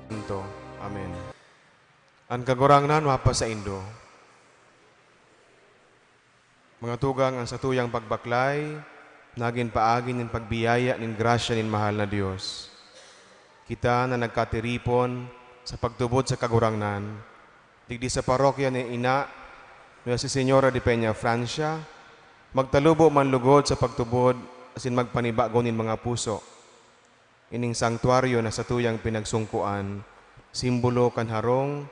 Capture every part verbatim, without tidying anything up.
Santo. Amen. An Kagurangnan mapasaindo. Mga tugang, ang satuyang pagbaklay nagin paagi nin pagbiyaya nin grasya nin mahal na Dios. Kita na nagkatiripon sa pagtubod sa Kagurangnan, digdi sa parokya ni Ina Nuestra Señora de Peña, Francia, magtalubo man lugod sa pagtubod asin magpanibago nin mga puso. Ining sangtuaryo na satuyang pinagsungkoan, simbolo kan harong,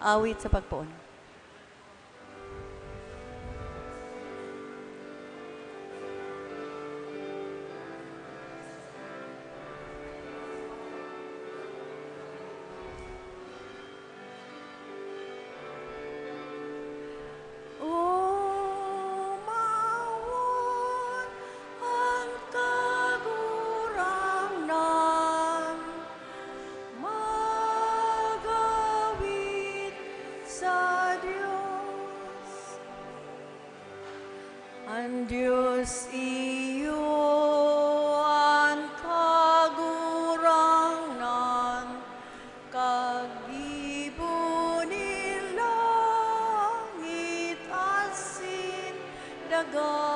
Awit sa pagpoon. Umawon an Kagurangnan, mag-awit sa Dios. An Dios iyo an Kagurangnan, kagibo nin langit asin daga.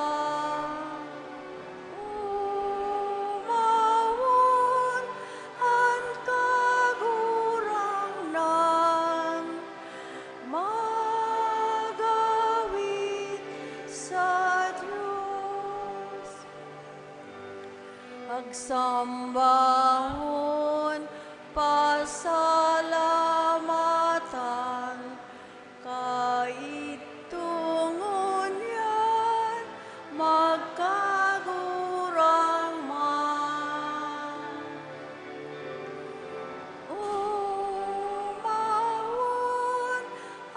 Umawon an Kagurangnan, mag-awit sa Dios. Pagsambahon, pasalamatan, kaidto ngunyan magkagurang man. Umawon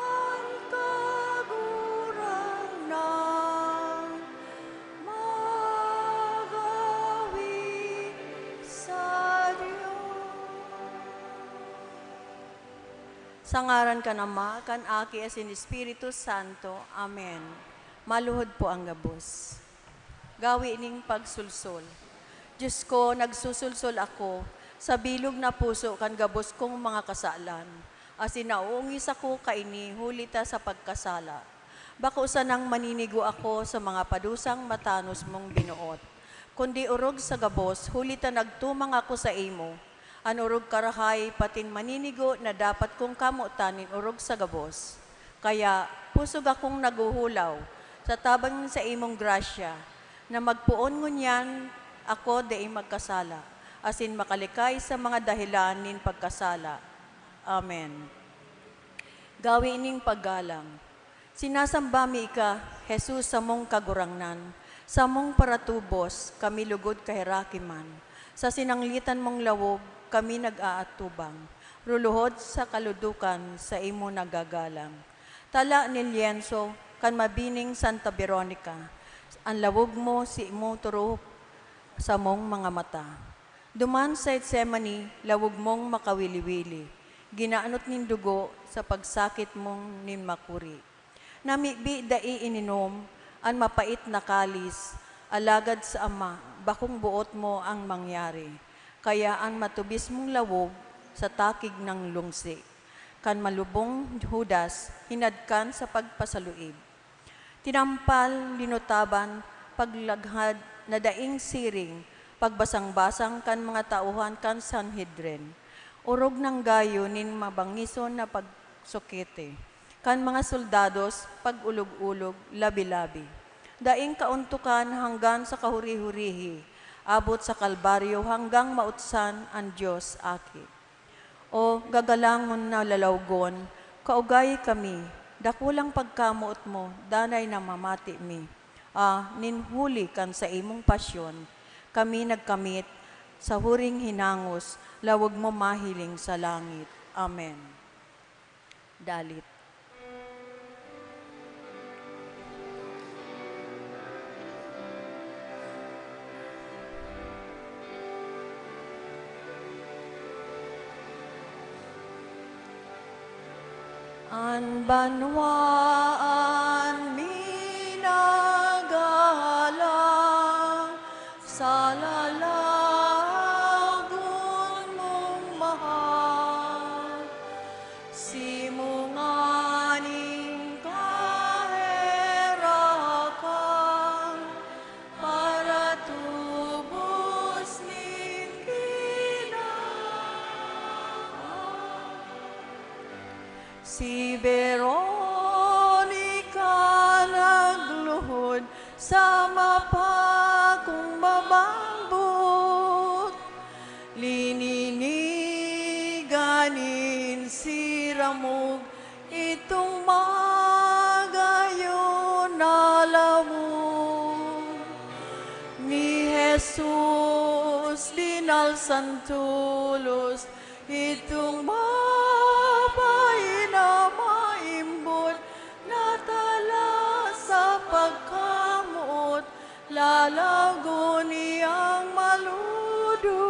an Kagurangnan, mag-awit sa Dios. Sa ngaran kan Ama, kan Aki, asin Espiritu Santo. Amen. Maluhod po ang gabos. Gawi ning pagsulsol. Diyos ko, nagsusulsol ako sa bilog na puso kan gabos kong mga kasalan, asin nauungis ako kaini huli ta sa pagkasala. Bako sanang maninigo ako sa mga padusang matanos mong binoot, kundi orog sa gabos, huli ta nagtumang ako saimo. An orog karahay patin maninigo na dapat kong kamotan nin orog sa gabos. Kaya, pusog akong naghuhulaw sa tabang nin saimong grasya, na magpoon ngunyan ako dai magkasala, asin makalikay sa mga dahelan nin pagkasala. Amen. Gawi ning paggalang. Sinasamba mi ika, Jesus, samong Kagurangnan, samong paratubos, kami lugod kaheraki man. Sa sinanglitan mong lawog, kami nag-aatubang. Ruluhod sa kaludukan, saimo nagagalang. Tala nin lyenso, kan mabining Santa Veronica, an lawog mo, saimo turop samong mga mata. Duman sa Getsemani, lawog mong makawili-wili, ginaanot nin dugo sa pagsakit mong nin makuri. Namibi dai ininom an mapait na kalis, alagad sa Ama, bakong boot mo ang mangyari. Kaya an matubis mong lawog sa takig nang lungsi, kan malubong Judas hinadkan sa pagpasaluib. Tinampal, linutaban, paglaghad na daing siring, pagbasang-basang kan mga tauhan kan Sanhedrin. Orog nang gayo nin mabangison na pagsukete kan mga soldados, pag-ulog-ulog, labi-labi. Daing kaontokan hanggan sa kahuri-hurihi, abot sa Kalbaryo hanggang mautsan an Dios Aki. O gagalangon na lalawgon, kaugayi kami, dakulang pagkamoot mo, danay na mamati mi. Ah, nin huli kan saimong pasyon, kami nagkamit sa huring hinangos, lawog mo mahiling sa langit. Amen. Dalit. An banwaan minagalang sa lalagon mong mahal. Simo nganing kaherakan, paratubos nin kinaban. Si Veronica nagluhod sa mapakumbabang boot, lininigan nin Siramog itong magayon na lamog ni Jesus, dinalsan tolos itong babayi na maimbod na tala sa pagkamoot. Lalagon niyang maludong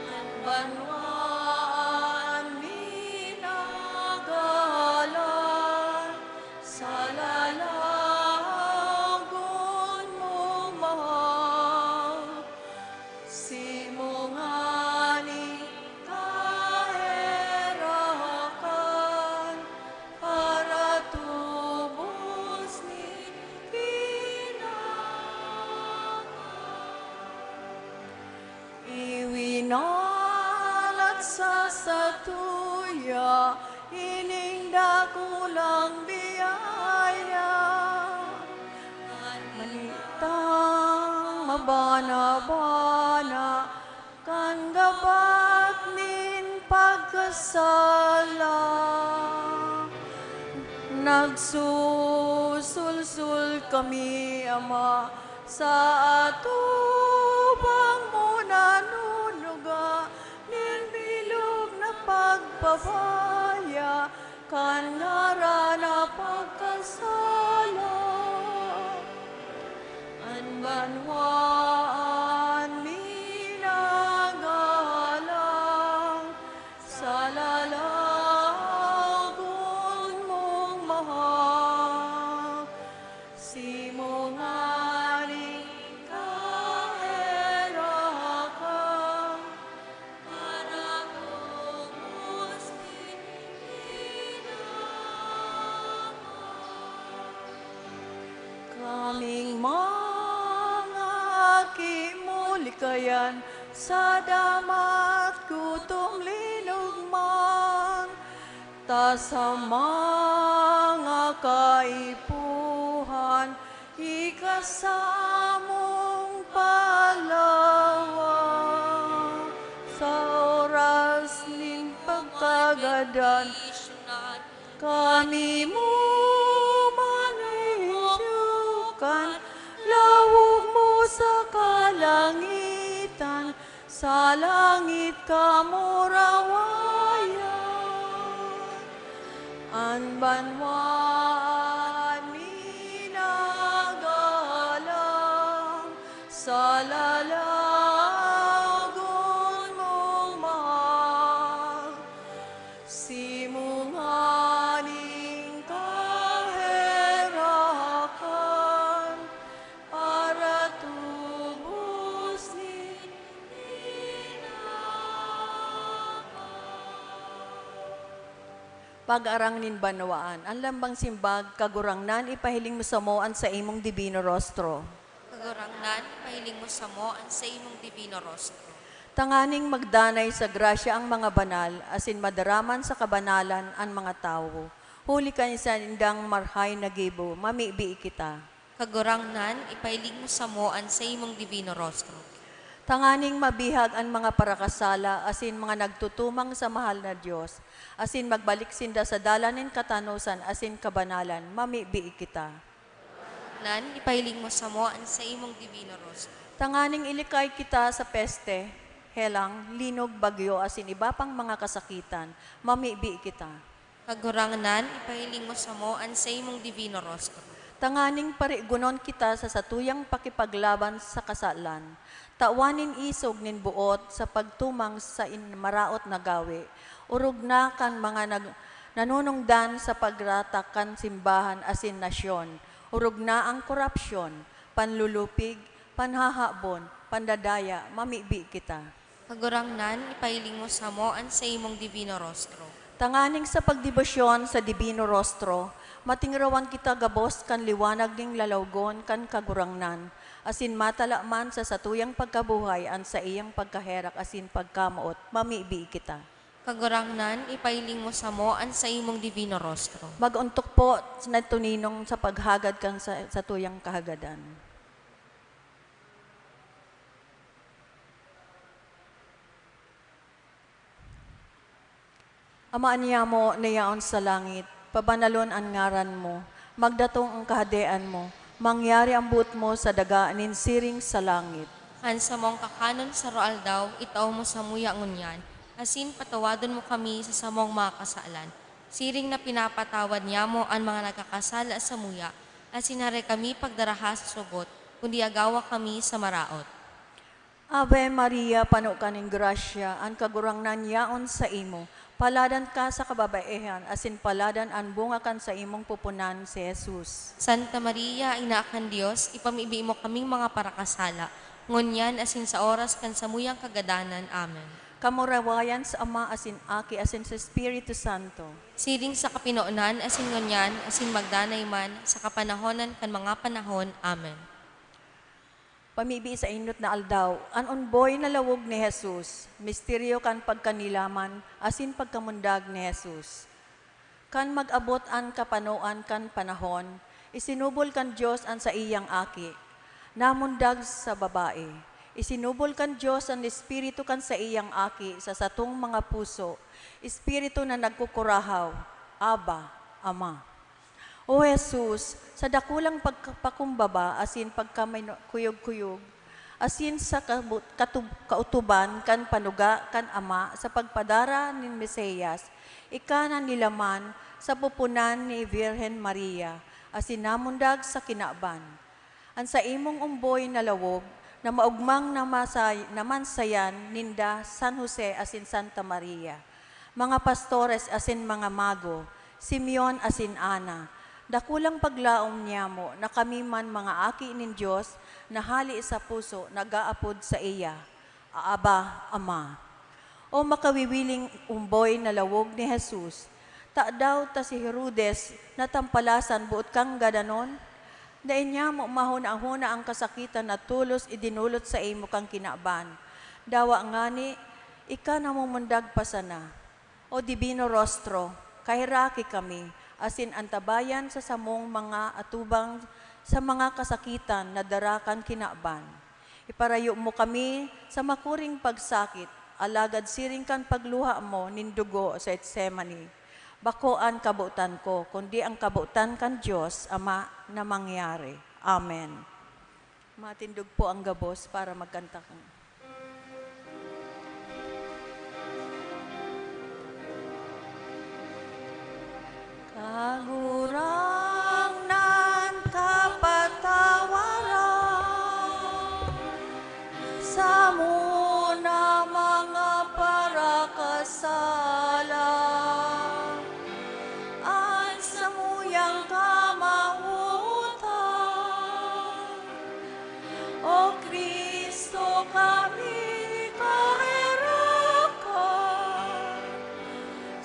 an banwaan minagalan sa lalagon mong mahal. Simo nganing kaherakan, paratubos nin pinakan. Iwinalat sa satuya ining dakulang biyaya. Manitang mabana-bana kan gabak nin pagkasala. Nagsusulsul kami, Ama, sa atubang mo nanunuga nin bilog na pagbabaya kan ngaran na pagkasala. An banwaan minagalang sa lalagon mong mahal. Simo nganing kaherakan, paratubos nin pinakan. Kaming mga aki mo likayan, sa damat gutom linog man, ta sa mga kaipuhan ika samong palawa. Sa oras nin pagkagadan, kami mo manijukan, lawog mo sa kalangitan, sa langit kamo rawayan. An banwaan minagalang sa lalagon mong mahal. Simo nganing kaherakan, paratubos nin pinakan. Pag-arang nin banwaan. An lambang simbag, Kagurangnan, ipahiling mo samo an saimong dibino rostro. Kagurangnan, ipahiling mo samo an saimong dibino rostro. Tanganing magdanay sa grasya ang mga banal, asin madaraman sa kabanalan an mga tawo. Huli kan saindang marahay na gibo, mamibi kita. Kagurangnan, ipahiling mo samo an saimong dibino rostro. Tanganing mabihag an mga parakasala asin mga nagtutumang sa mahal na Dios, asin magbalik sinda sa dalan nin katanosan asin kabanalan, mamibi kita. Nan, ipahiling mo samo an saimong dibino rostro. Tanganing ilikay kita sa peste, helang, linog, bagyo, asin iba pang mga kasakitan, mamibi kita. Kagurangnan, ipahiling mo samo an saimong dibino rostro. Tanganing parigonon kita sa satuyang pakipaglaban sa kasalan. Tawan nin isog nin boot sa pagtumang sa in-, maraot na gawe. Orog na kan mga nag-, nanunungdan sa pagratak kan simbahan asin nasyon. Orog na ang korapsyon, panlulupig, panhahabon, pandadaya, mamibi kita. Kagurangnan, ipahiling mo samo an saimong dibino rostro. Tanganing sa pagdebosyon sa dibino rostro, matingrawan kita gabos kan liwanag nin lalawgon kan Kagurangnan, asin matala man sa satuyang pagkabuhay an saiyang pagkaherak asin pagkamoot, mamibi kita. Kagurangnan, ipahiling mo samo an saimong dibino rostro. Mag-ontok po na tuninong sa paghagad kan sa, satuyang kahagadan. Ama niyamo na yaon sa langit, pabanalon an ngaran mo. Magdatong an Kahadean mo. Mangyari an boot mo sa daga nin siring sa langit. An samong kakanon sa aroaldaw, itao mo samuya ngunyan, asin patawadon mo kami sa samong mga kasalan, siring na pinapatawad niyamo an mga nagkakasala samuya, asin hare kami pagdaraha sa sugot, kundi agawa kami sa maraot. Ave Maria, pano ka nin grasya, an Kagurangnan yaon saimo. Paladan ka sa kababaehan, asin paladan an bunga kan saimong pupunan, si Jesus. Santa Maria, Ina kan Dios, ipamibi mo kaming mga parakasala, ngunyan asin sa oras kan samuyang kagadanan. Amen. Kamurawayan sa Ama, asin Aki, asin sa Espiritu Santo. Siring sa kapinonan, asin ngunyan, asin magdanay man, sa kapanahonan kan mga panahon. Amen. Pamibi sa enot na aldaw, an omboy na lawog ni Jesus, misteryo kan pagkanilaman asin pagkamundag ni Jesus. Kan mag-abot an kapanoan kan panahon, isinubol kan Dios an saiyang Aki. Namundag sa babae. Isinubol kan Dios an Espiritu kan saiyang Aki sa satong mga puso, espiritu na nagkukurahaw, "Abba, Ama." O Jesus, sa dakulang pagkapakumbaba asin pagkaminukuyog-kuyog, asin sa kabu-, katub-, kautuban kan panuga kan Ama sa pagpadara nin Mesiyas, ika na nilaman sa pupunan ni Birhen Maria asin namundag sa kinaban. An saimong omboy na lawog na maogmang na masay-, na mansayan ninda San Jose asin Santa Maria, mga pastores asin mga mago, Simeon asin Ana, dakulang paglaom niyamo na kami man mga aki nin Dios na hale sa puso nag-aapod saiya. Aba, Ama. O makawiwiling omboy na lawog ni Jesus, tadaw ta si Herodes natampalasan boot kang gadanon? Dai niyamo mahona-hona an kasakitan na tolos idinolot saimo kan kinaban. Dawa ngani, ika namumundag pa sana. O Divino Rostro, kaheraki kami, asin antabayan sa samong mga atubang sa mga kasakitan na dara kan kinaban. Iparayo mo kami sa makuring pagsakit, alagad siring kan pagluha mo nin dugo sa Getsemani, bako an kabotan ko, kundi an kabotan kan Dios Ama na mangyari. Amen. Matindog po ang gabos para magkanta kami. Kagurangnan, kapatawaran samo na mga parakasala, an samuyang kamawotan. O Cristo, kami kaheraka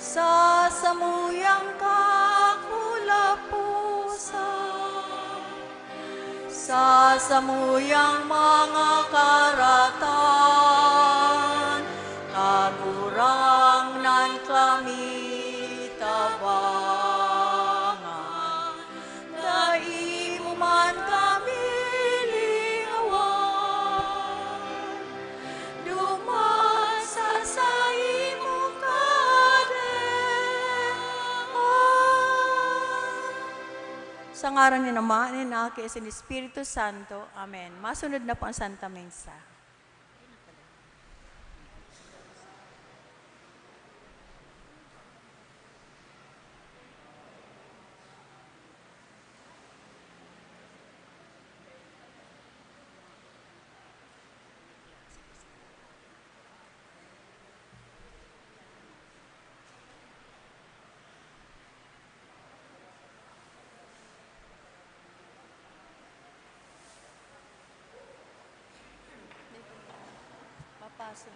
sa samuyang kakulaposan, sa samuyang mga karatan, Kagurangnan, kami tabangan. Dai mo man kami lingawan, duman sa saimong Kahadean. Sa ngaran ni Ama, ni Aki, asin Espiritu Santo. Amen. Masunod na po ang Santa Misa. Papasok.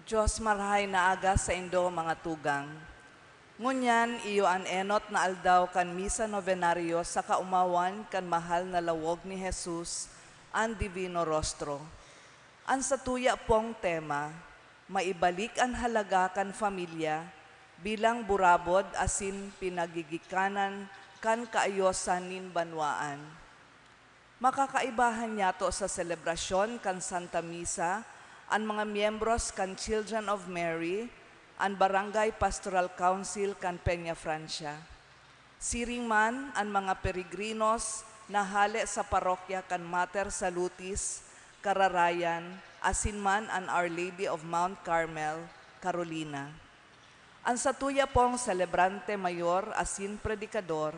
Dios, marahay na aga saindo, mga tugang. Ngunyan, iyo an enot na aldaw kan Misa Novenario sa kaomawan kan mahal na lawog ni Jesus, an Divino Rostro. An satuya pong tema, maibalik an halaga kan pamilya bilang burabod asin pinagigikanan kan kaayosan nin banwaan. Makakaibahan niyato sa selebrasyon kan Santa Misa an mga miyembros kan Children of Mary, an Barangay Pastoral Council kan Peñafrancia. Siring man an mga peregrinos na hale sa parokya kan Mater Salutis, Kararayan, asin man an Our Lady of Mount Carmel, Carolina. An satuya pong selebrante mayor asin predikador,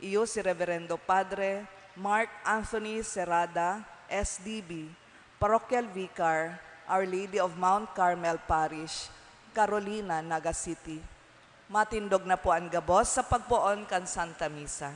iyo si Reverendo Padre Mark Anthony Serrada, S D B, Parochial Vicar, Our Lady of Mount Carmel Parish, Carolina, Naga City. Matindog na po an gabos sa pagpoon kan Santa Misa.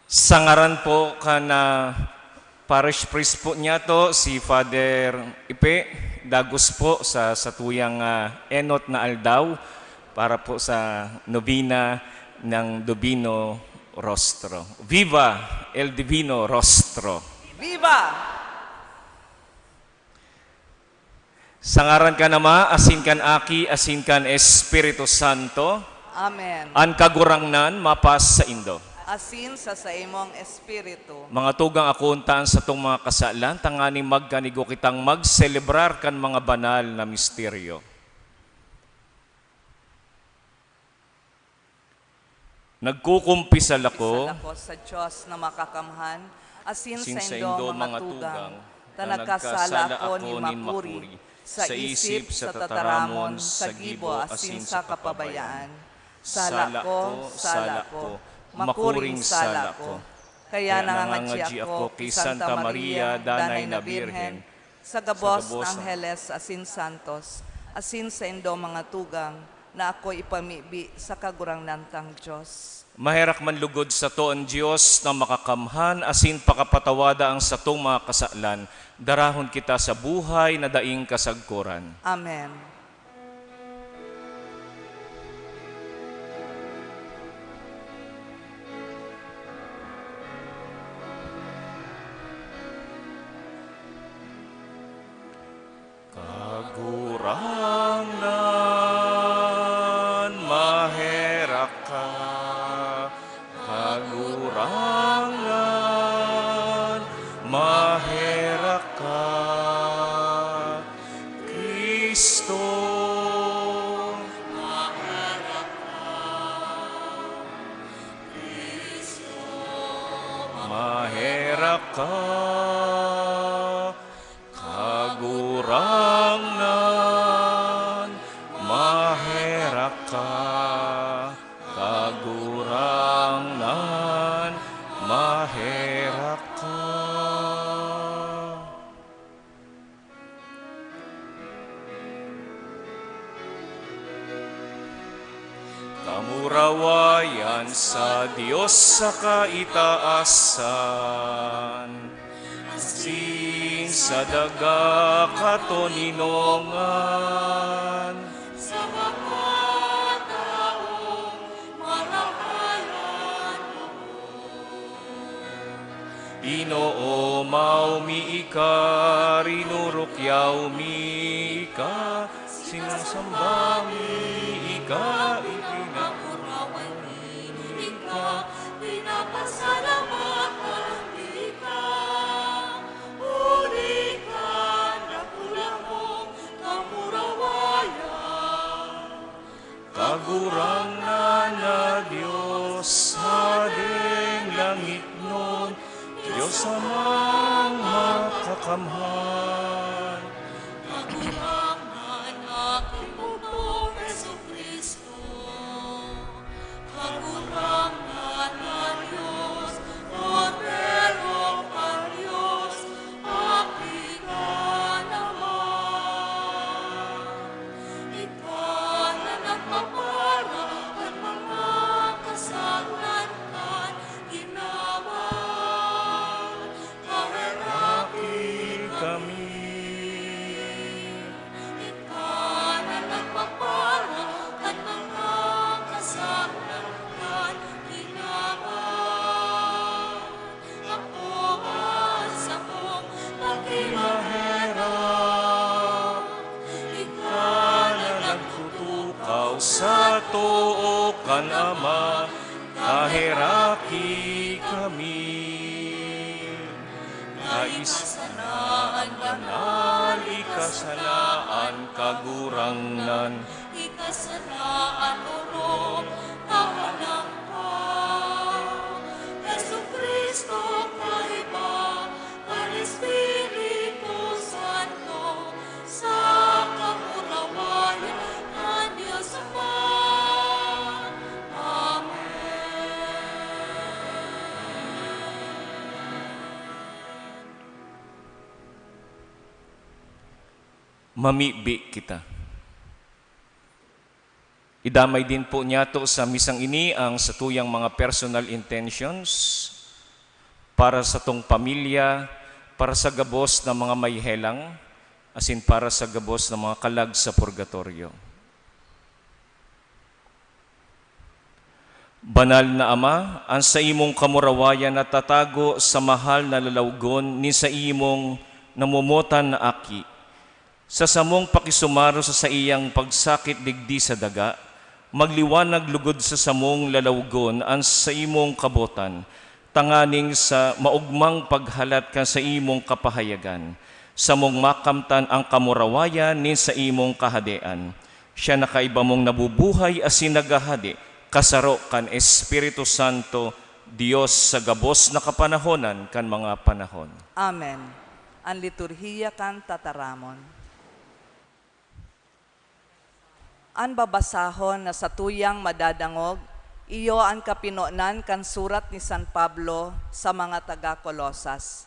Sa ngaran po kan, ah, parish priest po niyato, si Father Ipe Dagos po, sa satuyang, ah, enot na aldaw para po sa nobena ng Divino Rostro. Viva el Divino Rostro! Viva! Sa ngaran kan Ama, asin kan Aki, asin kan Espiritu Santo. Amen. An Kagurangnan mapasaindo. Asin sa saimong espiritu. Mga tugang, akoon ta an satong mga kasalan, tanganing magkanigo kitang magselebrar kan mga banal na misteryo. Nagkukumpisal ako. Kumpisal ako sa Dios na makakamhan, asin saindo, mga tugang, ta nagkasala ako nin makuri, sa isip, sa tataramon, sa gibo, asin sa kapabayaan. Sala ko, sala ko, makuring sala ko. Kaya nangangadyi ako ki Santa Maria, Danay na Birhen, sa gabos na angheles asin santos, asin saindo, mga tugang, na ako ipamibi sa Kagurangnan tang Dios. Maherak man lugod sato an Dios na makakamhan asin pakapatawada ang satong mga kasalan, darahon kita sa buhay na daing kasagkoran. Amen. Kagurangnan, maherak ka. Kagurangnan, maherak ka. Cristo, maherak ka. Cristo, maherak ka. Kagurangnan, maherak ka. Kagurangnan, maherak ka. Kamurawayan sa Dios sa kaitaasan, asin sa daga katoninongan. Sa mga taong marahay an loob. Inoomaw mi ika, rinurukyaw mi ika, sinasamba mi ika, ipinakurawan mi ika, pinapasalamatan mi ika. Huli kan dakula mong kamurawayan. Kagurangnan na Dios, Hadeng langitnon, Dios Amang makakamhan. Kagurangnan na Ginoo Jesu-Cristo, Kagurangnan na Dios, Kordero kan Dios, Aki kan Ama. Ika na nagpapara kan mga kasalan kan kinaban, kaheraki kami. Ika na nagpapara kan mga kasalan kan kinaban. Akoa an sakong pakimaherak. Ika na nagtutukaw sa too kan Ama, kaheraki kami. Kaisa sana an banal, ika sana an Kagurangnan. Ika sana an orog, kahalang ka. Jesu-Cristo, kaiba kan Espiritu Santo, sa kamurawayan kan Dios Ama. Amen. Mamibi kita. Idamay din po niyato sa misang ini ang satuyang mga personal intentions para satong pamilya, para sa gabos na mga may helang, asin para sa gabos na mga kalag sa purgatorio. Banal na Ama, an saimong kamurawayan natatago sa mahal na lalawgon nin saimong namomotan na Aki. Sa samong pakisumaro sa saiyang pagsakit digdi sa daga, magliwanag lugod sa samong lalawgon an saimong kabotan, tanganing sa maogmang paghalat kan saimong kapahayagan, samong makamtan an kamurawayan nin saimong Kahadean. Siya na kaiba mong nabubuhay asin naghahade, kasaro kan Espiritu Santo, Dios sa gabos na kapanahonan kan mga panahon. Amen. An liturhiya kan tataramon. An babasahon na satuyang madadangog, iyo an kapinonan kan surat ni San Pablo sa mga taga Colosas.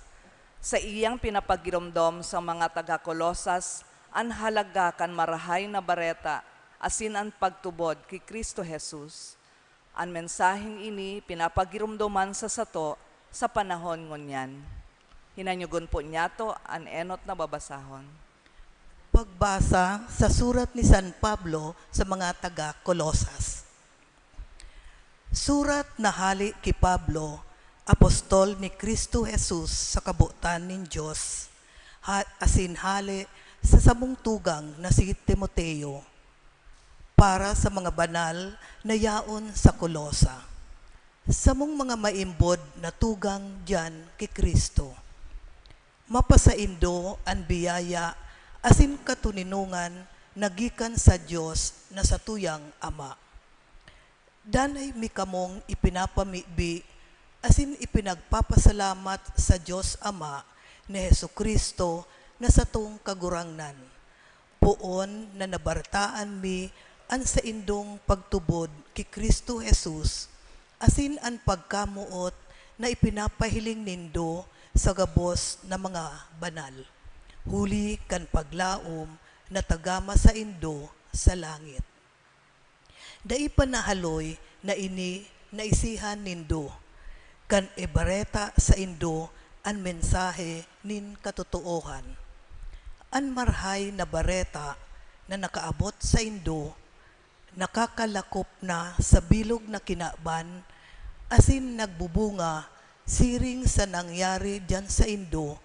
Sa iyang pinapagiromdom sa mga taga Colosas an halaga kan Marahay na Bareta asin an pagtubod ki Cristo Jesus. An mensaheng ini pinapagiromdoman sa sato sa panahon ngunyan. Hinanyogon po niyato an enot na babasahon. Pagbasa sa surat ni San Pablo sa mga taga Colosas. Surat na hale ki Pablo, apostol ni Cristo Jesus sa kabotan nin Dios, ha-, asin hale sa samong tugang na si Timoteo, para sa mga banal na yaon sa Colosa, samong mga maimbod na tugang diyan ki Cristo. Mapasaindo an biyaya asin katoninongan na gikan sa Dios na satuyang Ama. Danay mi kamong ipinapamibi asin ipinagpapasalamat sa Dios Ama ni Jesu-Cristo na satong Kagurangnan, poon na nabaretaan mi an saindong pagtubod ki Cristo Jesus, asin an pagkamoot na ipinapahiling nindo sa gabos na mga banal, huli kan paglaom na tagama saindo sa langit. Dai pa nahaloy na ini naisihan nindo, kan ibareta saindo an mensahe nin katotoohan. An Marahay na Bareta na nakaabot saindo, nakakalakop na sa bilog na kinaban, asin nagbubunga siring sa nangyari diyan saindo,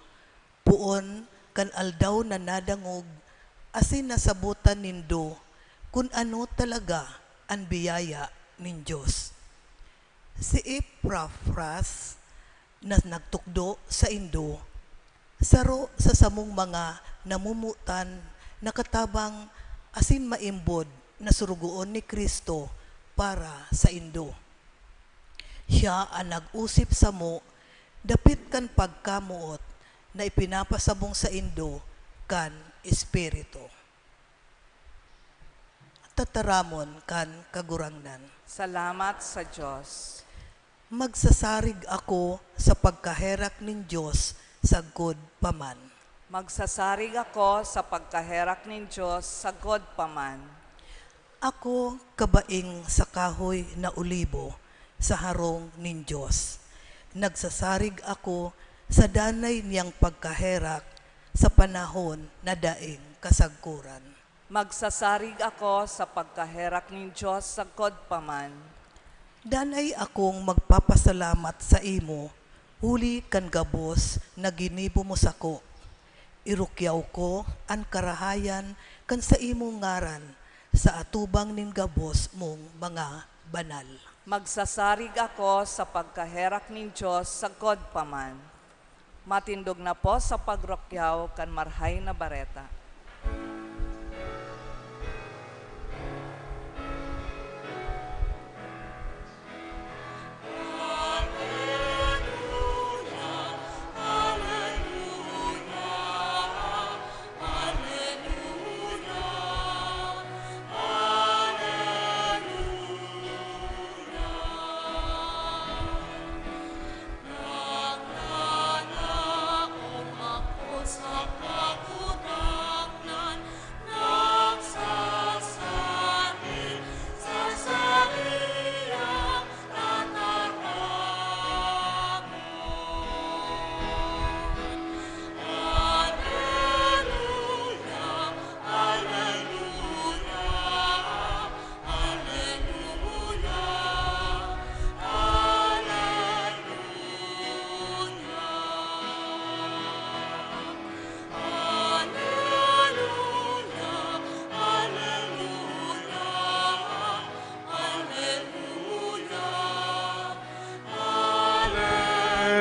poon kan aldaw na nadangog asin nasabotan nindo kun ano talaga an biyaya nin Dios. Si Epafras na nagtukdo saindo, saro sa samong mga namomotan na katabang asin maimbod na surugoon ni Cristo para saindo. Siya an nag-osip samo dapit kan pagkamoot na ipinapasabong saindo kan Espiritu. Tataramon kan Kagurangnan. Salamat sa Dios. Magsasarig ako sa pagkaherak nin Dios sagkod pa man. Magsasarig ako sa pagkaherak nin Dios sagkod pa man. Ako kabaing sa kahoy na olibo sa harong nin Dios. Nagsasarig ako sa danay niyang pagkaherak sa panahon na daing kasagkoran. Magsasarig ako sa pagkaherak nin Dios sagkod pa man. Danay akong magpapasalamat saimo huli kan gabos na ginibo mo sako. Irukyaw ko an karahayan kan saimong ngaran sa atubang nin gabos mong mga banal. Magsasarig ako sa pagkaherak nin Dios sagkod pa man. Matindog na po sa pagrukyaw kan Marahay na Bareta.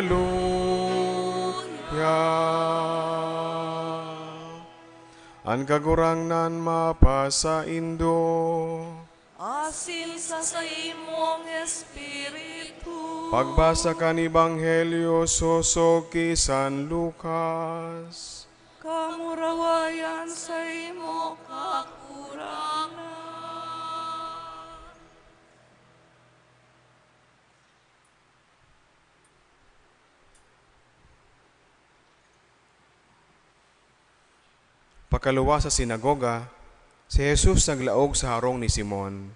Hallelujah. An Kagurangnan mapasaindo. Asin sa saimong espiritu. Pagbasa kan Ebanghelyo sosog ki San Lucas. Kamurawayan saimo, Kagurangnan. Pakaluwas sa sinagoga, si Jesus naglaog sa harong ni Simon.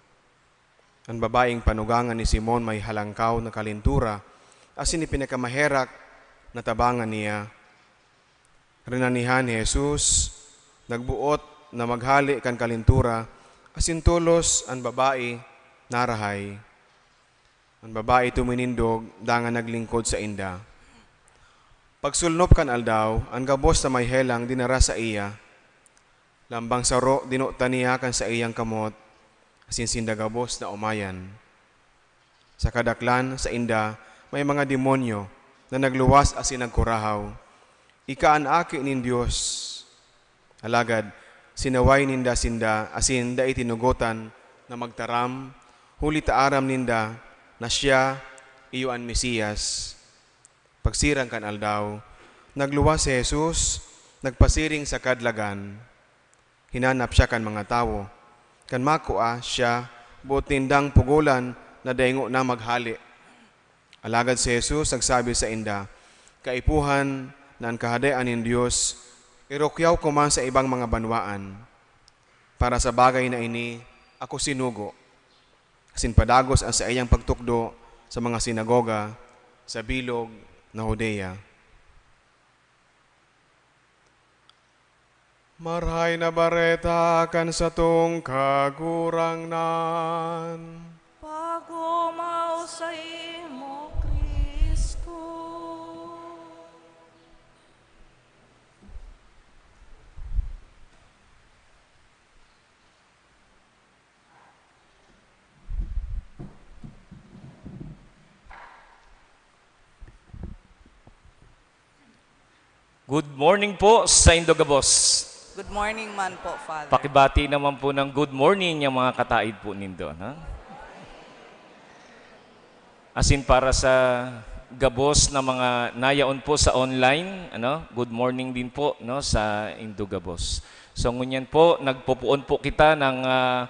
An babaeng panugangan ni Simon may halangkaw na kalentura, asin ipinakamaherak na tabangan niya. Rinanihan ni Jesus, nagboot na maghale kan kalentura, asin tolos an babae narahay. An babae tuminindog dangan naglingkod sainda. Pagsulnop kan aldaw, an gabos na may helang dinara saiya. Lambang saro, dinotan niya kan saiyang kamot, asin sinda gabos naomayan. Sa kadaklan sainda, may mga demonyo na nagluwas asin nagkurahaw, "Ika an Aki nin Dios." Alagad sinaway ninda sinda asin dai tinugotan na magtaram, huli ta aram ninda na siya iyo an Mesiyas. Pagsirang kan aldaw, nagluwas si Jesus, nagpasiring sa kadlagan. Hinanap siya kan mga tawo. Kan makua siya, boot nindang pugolan na dai ngona maghale. Alagad si Jesus nagsabi sainda, "Kaipuhan na an Kahadean nin Dios irukyaw ko man sa ibang mga banwaan. Para sa bagay na ini ako sinugo." Asin padagos an saiyang pagtukdo sa mga sinagoga sa bilog na Judea. Marahay na Bareta kan satong Kagurangnan. Pagomaw saimo, Cristo. Good morning po saindo gabos. Good morning man po, Father. Pakibati naman po ng good morning yang mga kataid po nindo, no? Asin para sa gabos na mga nayaon po sa online, ano, good morning din po, no, saindo gabos. So, ngunyan po, nagpupuon po kita ng, ah,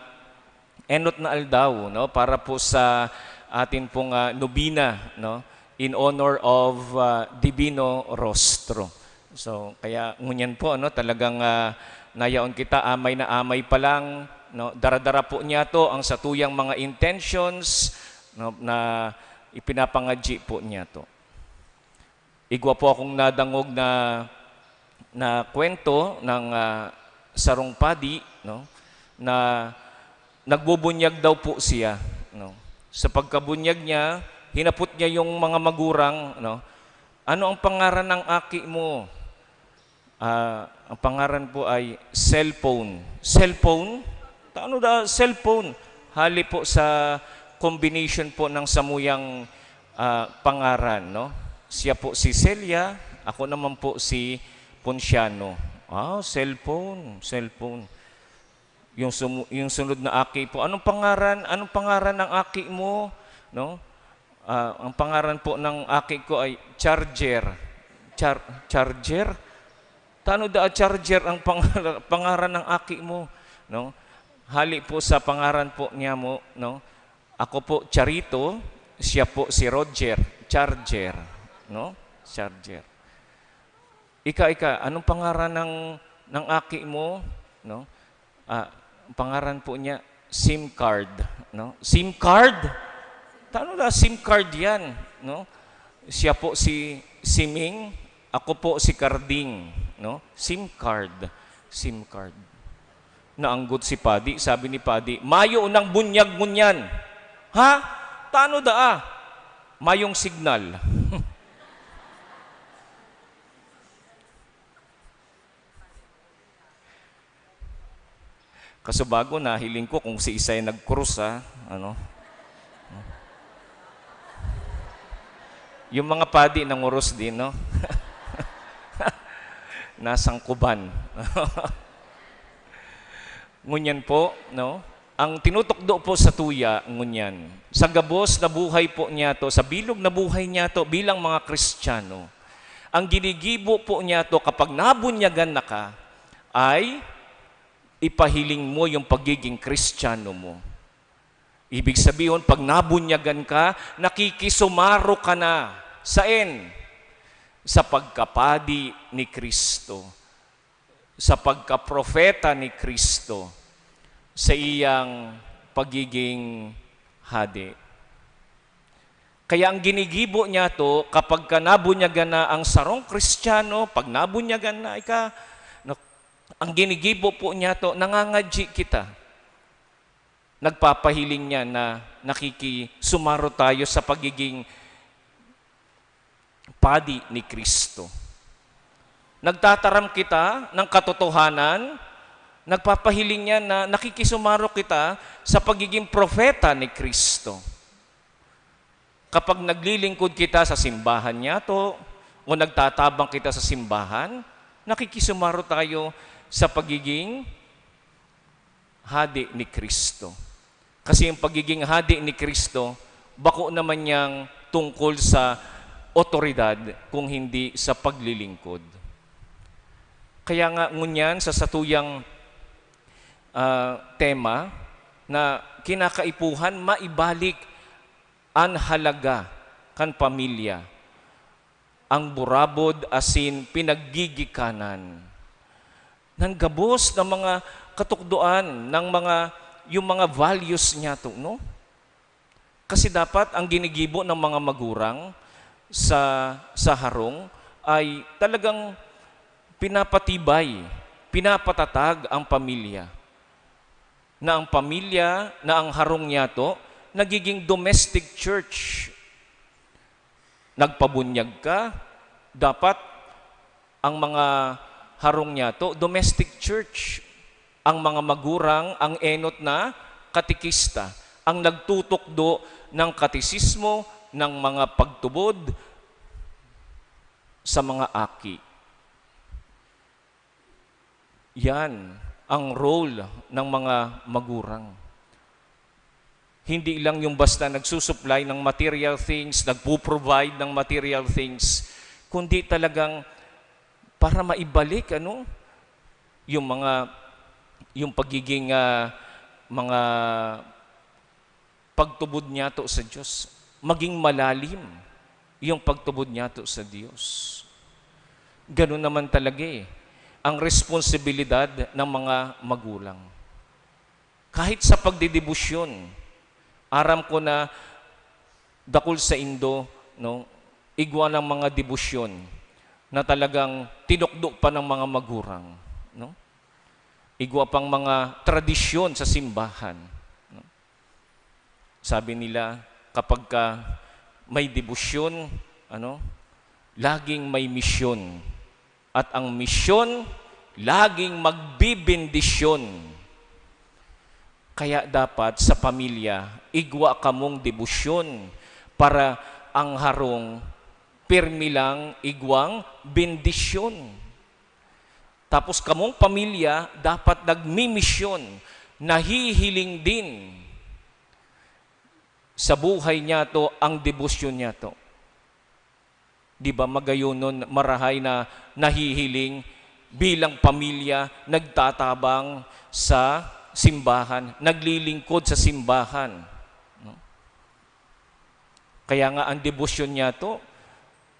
enot na aldaw, no, para po sa atin pong, ah, nobena, no, in honor of, ah, Divino Rostro. So, kaya ngunyan po, no, talagang, ah, nayaon kita, amay na amay pa lang, no, dara-dara po niyato ang satuyang mga intentions, no, na ipinapangadyi po niyato. Igwa po akong nadangog na, na kwento ng, ah, sarong padi, no, na nagbubunyag daw po siya, no. Sa pagkabunyag niya, hinapot niya yung mga magurang, no, "Ano ang pangaran ng aki mo?" "Ah, ang pangaran po ay cellphone." "Cellphone? Tano da cellphone?" "Hali po sa combination po ng samuyang, ah, pangaran, no? Siya po si Celia, ako naman po si Ponciano." "Ah, cellphone, cellphone." Yung sumu-, yung sunod na aki po, "Anong pangaran, anong pangaran ng aki mo?" No? "Ah, ang pangaran po ng aki ko ay Charger." "Char-, Charger? Tano da Charger ang pangar-, pangaran ng aki mo?" No? "Hali po sa pangaran po niya mo, no? Ako po Charito, siya po si Roger, Charger." No? Charger. "Ika, ika, anong pangaran ng, ng aki mo?" No? "Ah, ang pangaran po niya, sim card." No? "Sim card? Tano na sim card yan?" No? "Siya po si Siming, ako po si Carding." No? "Sim card, sim card." Naanggot si Padi, sabi ni Padi, "Mayo nang bunyag ngunyan." "Ha? Tano daa?" "Mayong signal." Kasubago, nahiling ko kung si Isay nagkrus, ha? Ano? Yung mga padi nanguros din, no? Nasangkuban. Ngunyan po, no? Ang tinutukdo po sa tuya, ngunyan, sa gabos na buhay po niyato, sa bilog na buhay niyato bilang mga Kristiyano, ang ginigibo po niyato kapag nabunyagan na ka, ay ipahiling mo yung pagiging Kristiyano mo. Ibig sabihin, pag nabunyagan ka, nakikisumaro ka na. Saen? Sa pagkapadi ni Kristo, sa pagkapropeta ni Kristo, sa iyang pagiging hadi. Kaya ang ginigibo niyato, kapag ka nabunyagan na ang sarong Kristiyano, pag nabunyagan na ika, no, ang ginigibo po niyato, nangangadyi kita. Nagpapahiling niya na nakikisumaro tayo sa pagiging padi ni Kristo. Nagtataram kita ng katotohanan, nagpapahiling niya na nakikisumaro kita sa pagiging propeta ni Kristo. Kapag naglilingkod kita sa simbahan niyato o nagtatabang kita sa simbahan, nakikisumaro tayo sa pagiging hadi ni Kristo. Kasi yung pagiging hadi ni Kristo, bako naman niyang tungkol sa otoridad, kung hindi sa paglilingkod. Kaya nga, ngunyan, sa satuyang, ah, tema na kinakaipuhan, maibalik an halaga kan pamilya, ang burabod asin pinaggigikanan ng gabos na mga katukdoan, ng mga, yung mga values niyato, no? Kasi dapat ang ginigibo ng mga magurang sa, sa harong ay talagang pinapatibay, pinapatatag ang pamilya. Na ang pamilya, na ang harong niyato, nagiging domestic church. Nagpabunyag ka, dapat ang mga harong niyato, domestic church. Ang mga magurang, ang enot na katekista, ang nagtutukdo ng katesismo, ng mga pagtubod sa mga aki. Yan ang role ng mga magurang. Hindi lang yung basta nagsusupply ng material things, nagpo-provide ng material things, kundi talagang para maibalik, ano, yung mga, yung pagiging, ah, mga pagtubod niyato sa Diyos. Maging malalim yung pagtubod niyato sa Diyos. Ganun naman talaga eh, ang responsibilidad ng mga magulang. Kahit sa pagdedebosyon, aram ko na dakul saindo, no, igwa ng mga debosyon na talagang tinukdo pa ng mga magurang, no? Igwa pang mga tradisyon sa simbahan, no? Sabi nila, kapag ka may debosyon, ano, laging may misyon. At ang misyon, laging magbibendisyon. Kaya dapat sa pamilya, igwa kamong debosyon para ang harong pirmi lang igwang bendisyon. Tapos kamong pamilya dapat nagmimisyon, nahihiling din sa buhay niyato ang debosyon niyato. Di ba magayonon, marahay na nahihiling bilang pamilya, nagtatabang sa simbahan, naglilingkod sa simbahan, no? Kaya nga ang debosyon niyato,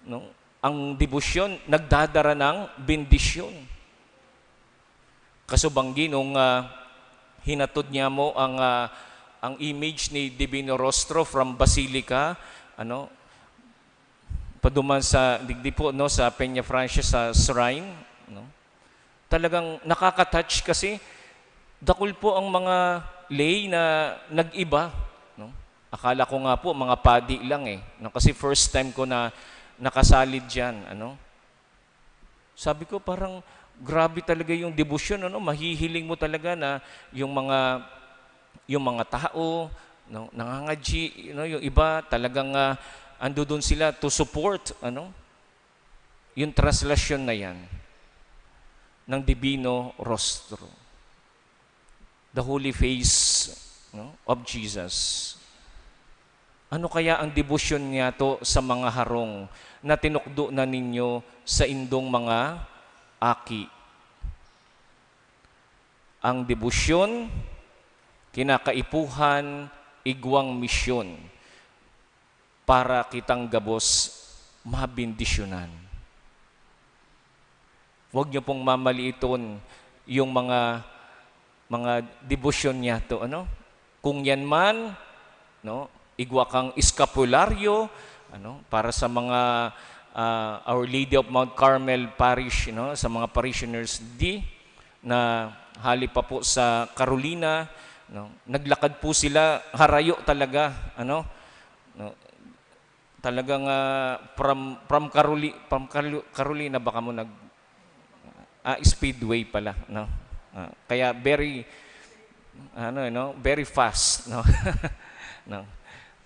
no? Ang debosyon nagdadara ng bendisyon. Kasubanggi nung, ah, hinatod niya mo ang, ah, ang image ni Divino Rostro from Basilica, ano, paduman sa digdi po, no, sa Peña Francia, sa shrine, no? Talagang nakaka-touch kasi dakul po ang mga lay na nag-iba, no? Akala ko nga po mga padi lang eh, no? Kasi first time ko na nakasalid diyan, ano? Sabi ko, "Parang grabe talaga yung debosyon, ano? Mahihiling mo talaga na yung mga, yung mga tao, no, nangangadyi, you know, yung iba talagang, ah, Andodon sila to support, ano, yung translasyon na yan ng Divino Rostro, the holy face, no, of Jesus. Ano kaya ang debosyon niyato sa mga harong na tinukdo na ninyo sa indong mga aki? Ang debosyon, kinakaipuhan, igwang misyon para kitang gabos mabendisyonan. Huwag niyo pong mamaliiton yung mga, mga debosyon niyato, ano? Kung yan man, no, igwa kang eskapularyo, ano, para sa mga, ah, Our Lady of Mount Carmel Parish, no, sa mga parishioners di na hali pa po sa Carolina, no, naglakad po sila, harayo talaga, ano, no, talagang, ah, from, from Caroli-, from Carlo-, Carolina ba kamo nag-, ah, Speedway pala, no? Ah, kaya very, ano, no, very fast, no? No?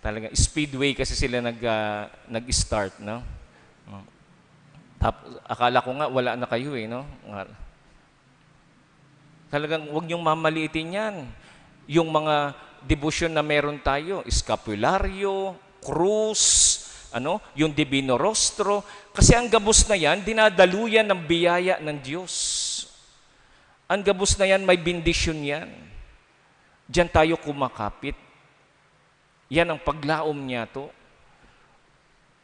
Talaga, Speedway kasi sila nag, ah, nag-start, no? Mm. Tap-, akala ko nga wala na kayo, eh, no? Nga, talagang huwag niyong mamaliitin yan. Yung mga debosyon na meron tayo, eskapularyo, krus, ano, yung Divino Rostro. Kasi ang gabos na yan, dinadaluyan ng biyaya ng Diyos. Ang gabos na yan, may bendisyon yan. Diyan tayo kumakapit. Yan ang paglaom niyato.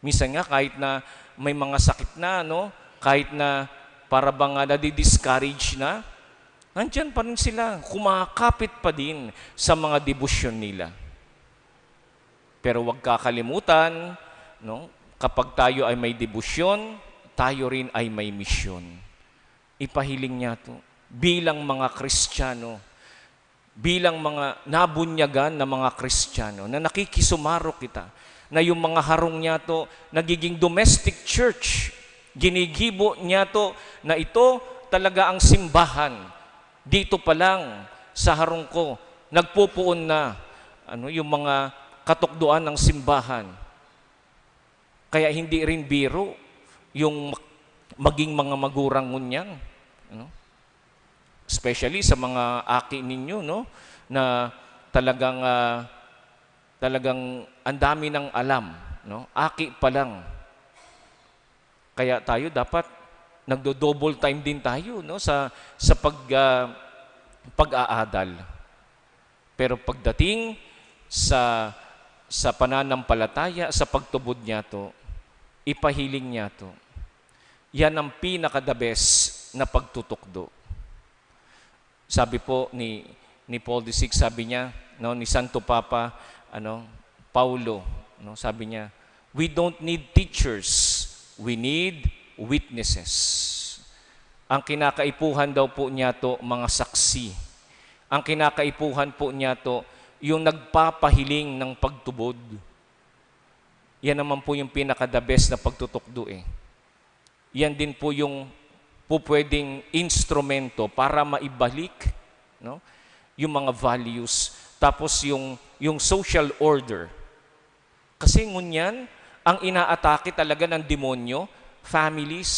Minsan nga, kahit na may mga sakit na, no? Kahit na para bang, ah, nadi-discourage na, nandiyan pa rin sila, kumakapit pa din sa mga debosyon nila. Pero huwag kakalimutan, no? Kapag tayo ay may debosyon, tayo rin ay may misyon. Ipahiling niyato, bilang mga Kristiyano, bilang mga nabunyagan na mga Kristiyano, na nakikisumaro kita, na yung mga harong niyato nagiging domestic church, ginigibo niyato na ito talaga ang simbahan. Dito pa lang sa harong ko, nagpupuon na, ano, yung mga katukdoan ng simbahan. Kaya hindi rin biro yung mag-, maging mga magurang ngunyan, ano? Especially sa mga aki ninyo, no? Na talagang, ah, talagang ang dami ng alam, no? Aki pa lang. Kaya tayo dapat nagdo-double time din tayo, no? Sa, sa pag, ah, pag-aadal. Pero pagdating sa, sa pananampalataya, sa pagtubod niyato, ipahiling niyato. Yan ang pinaka-the best na pagtutukdo. Sabi po ni, ni Paul the Sixth, sabi niya, no, ni Santo Papa, ano, Paulo, no, sabi niya, "We don't need teachers, we need witnesses." Ang kinakaipuhan daw po niyato, mga saksi. Ang kinakaipuhan po niyato, yung nagpapahiling ng pagtubod. Yan naman po yung pinaka-the best na pagtutukdo eh. Yan din po yung pupwedeng instrumento para maibalik, no, yung mga values. Tapos yung, yung social order. Kasi ngunyan, ang inaatake talaga ng demonyo, families.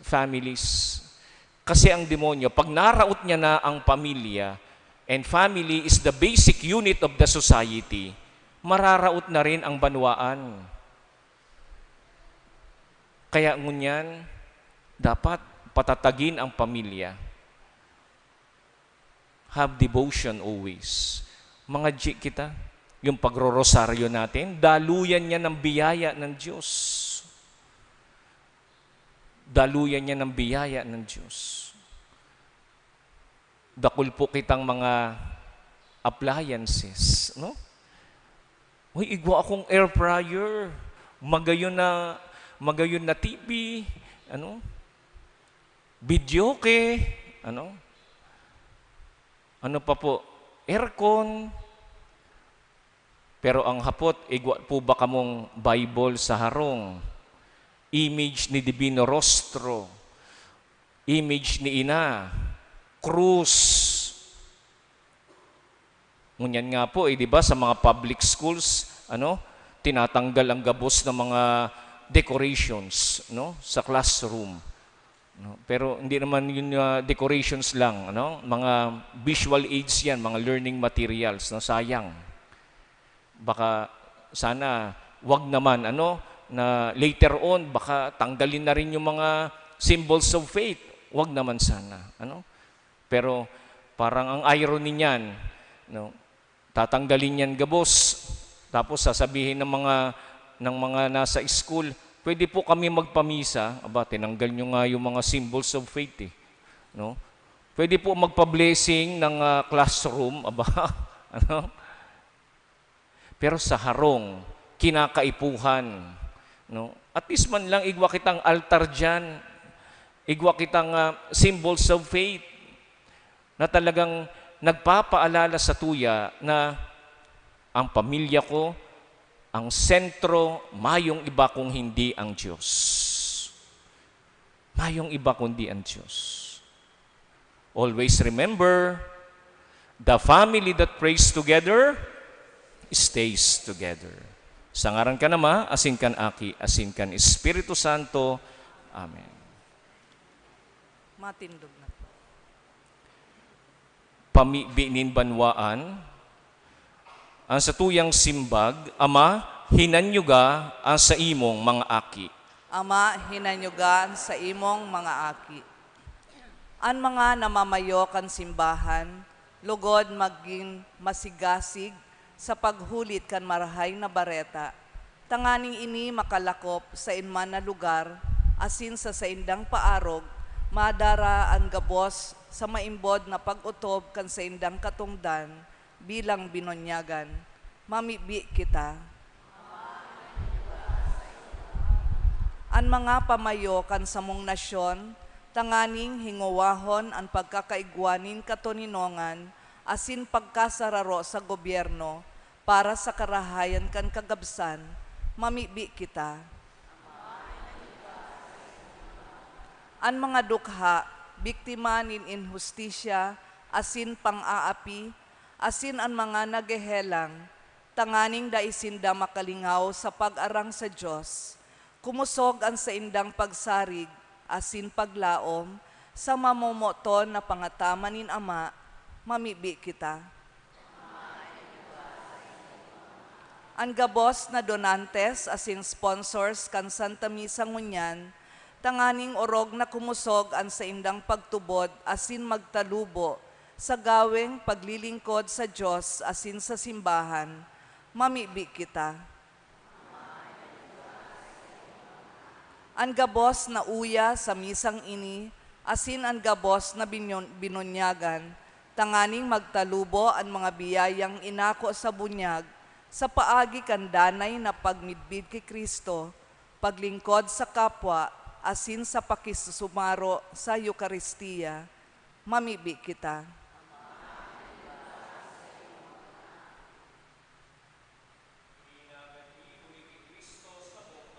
Families. Kasi ang demonyo, pag naraot niya na ang pamilya, and family is the basic unit of the society, mararaot na rin ang banwaan. Kaya ngunyan, dapat patatagin ang pamilya. Have devotion always. Mga G kita, yung pagrorosaryo natin, daluyan niya ng biyaya ng Diyos. Daluyan niya ng biyaya ng Diyos. Dakul po kitang mga appliances, no? Uy, igwa akong air fryer, magayon na, magayon na T V, ano? Videoke, ano? Ano pa po? Aircon. Pero ang hapot, igwa po ba kamong Bible sa harong? Image ni Divino Rostro, image ni Ina, krus. Ngunyan nga po, eh, di ba, sa mga public schools, ano, tinatanggal ang gabos ng mga decorations, no, sa classroom, no? Pero hindi naman yun, ah, decorations lang, ano? Mga visual aids yan, mga learning materials, no? Sayang. Baka sana wag naman, ano, na later on, baka tanggalin na rin yung mga symbols of faith. Wag naman sana, ano? Pero parang ang irony niyan, no? Tatanggalin niyan gabos, tapos sasabihin ng mga, ng mga nasa school, "Pwede po kami magpamisa?" Aba, tinanggal niyo nga yung mga symbols of faith, eh, no? "Pwede po magpa-blessing ng, ah, classroom?" Aba, ano? Pero sa harong, kinakaipuhan, no? At least man lang igwa kitang altar diyan, igwa kitang, ah, symbols of faith na talagang nagpapaalala sa tuya na ang pamilya ko, ang sentro, mayong iba kung hindi ang Diyos. Mayong iba kundi ang Diyos. Always remember, the family that prays together stays together. Sa ngaran kan Ama, asin kan Aki, asin kan Espiritu Santo. Amen. Matindog na po. Pamibi nin banwaan, ang satuyang simbag, Ama, hinanyuga ang saimong mga aki. Ama, hinanyuga ang saimong mga aki. An mga namamayo kan simbahan, lugod magin masigasig sa paghulit kan Marahay na Bareta, tanganing ini makalakop saen man na lugar asin sa saindang paarog madara an gabos sa maimbod na pag-otob kan saindang katongdan bilang binunyagan. Mamibi kita. An mga pamayo kan samong nasyon, tanganing hingowahon an pagkakaigwa nin katoninongan asin pagkasararo sa gobyerno para sa karahayan kan kagabsan, mamibi kita. An mga dukha, biktima nin inhustisya asin pang-aapi, asin an mga naghehelang, tanganing dai sinda makalingaw sa pag-arang sa Dios, kumosog an saindang pagsarig asin paglaom sa mamomoton na pangataman nin Ama, mamibi kita. An gabos na donantes asin sponsors kan Santa Misa ngunyan, tanganing orog na kumosog an saindang pagtubod asin magtalubo sa gaweng paglilingkod sa Dios asin sa simbahan, mamibi kita. An gabos na uya sa misang ini asin an gabos na binyon-, binunyagan, tanganing magtalubo an mga biyayang inako sa bunyag sa paagi kan danay na pagmidbid ki Cristo, paglingkod sa kapwa, asin sa pakisusumaro sa Eukaristia. Mamibi kita.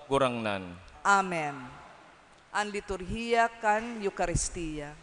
Gurangnan. Amen. An liturhiya kan Eukaristia.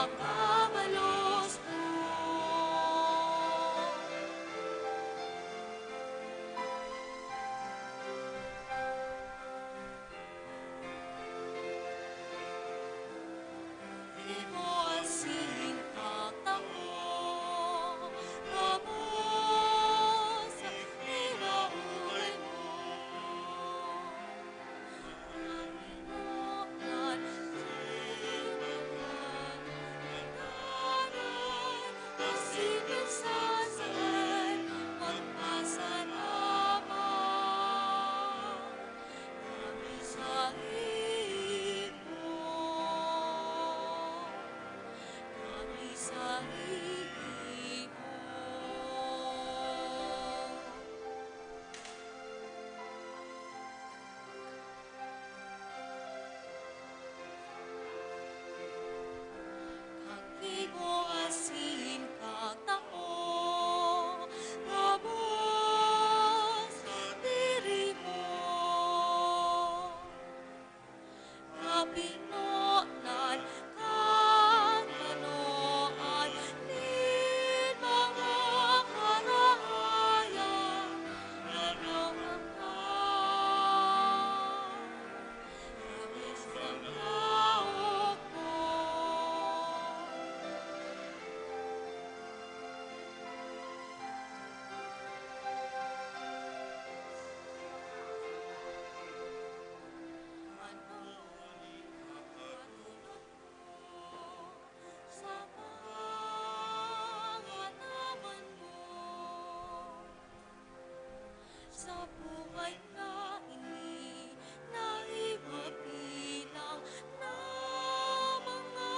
Kabalos ko. Imo asin katao, gabos, hinaulay mo. Kakibo asin katao, gabos, diri mo. Kapinonan kan kanoan nin mga karahayan na nawakan. Sa pangataman mo. Sa buhay na ini, na iba bilang na mga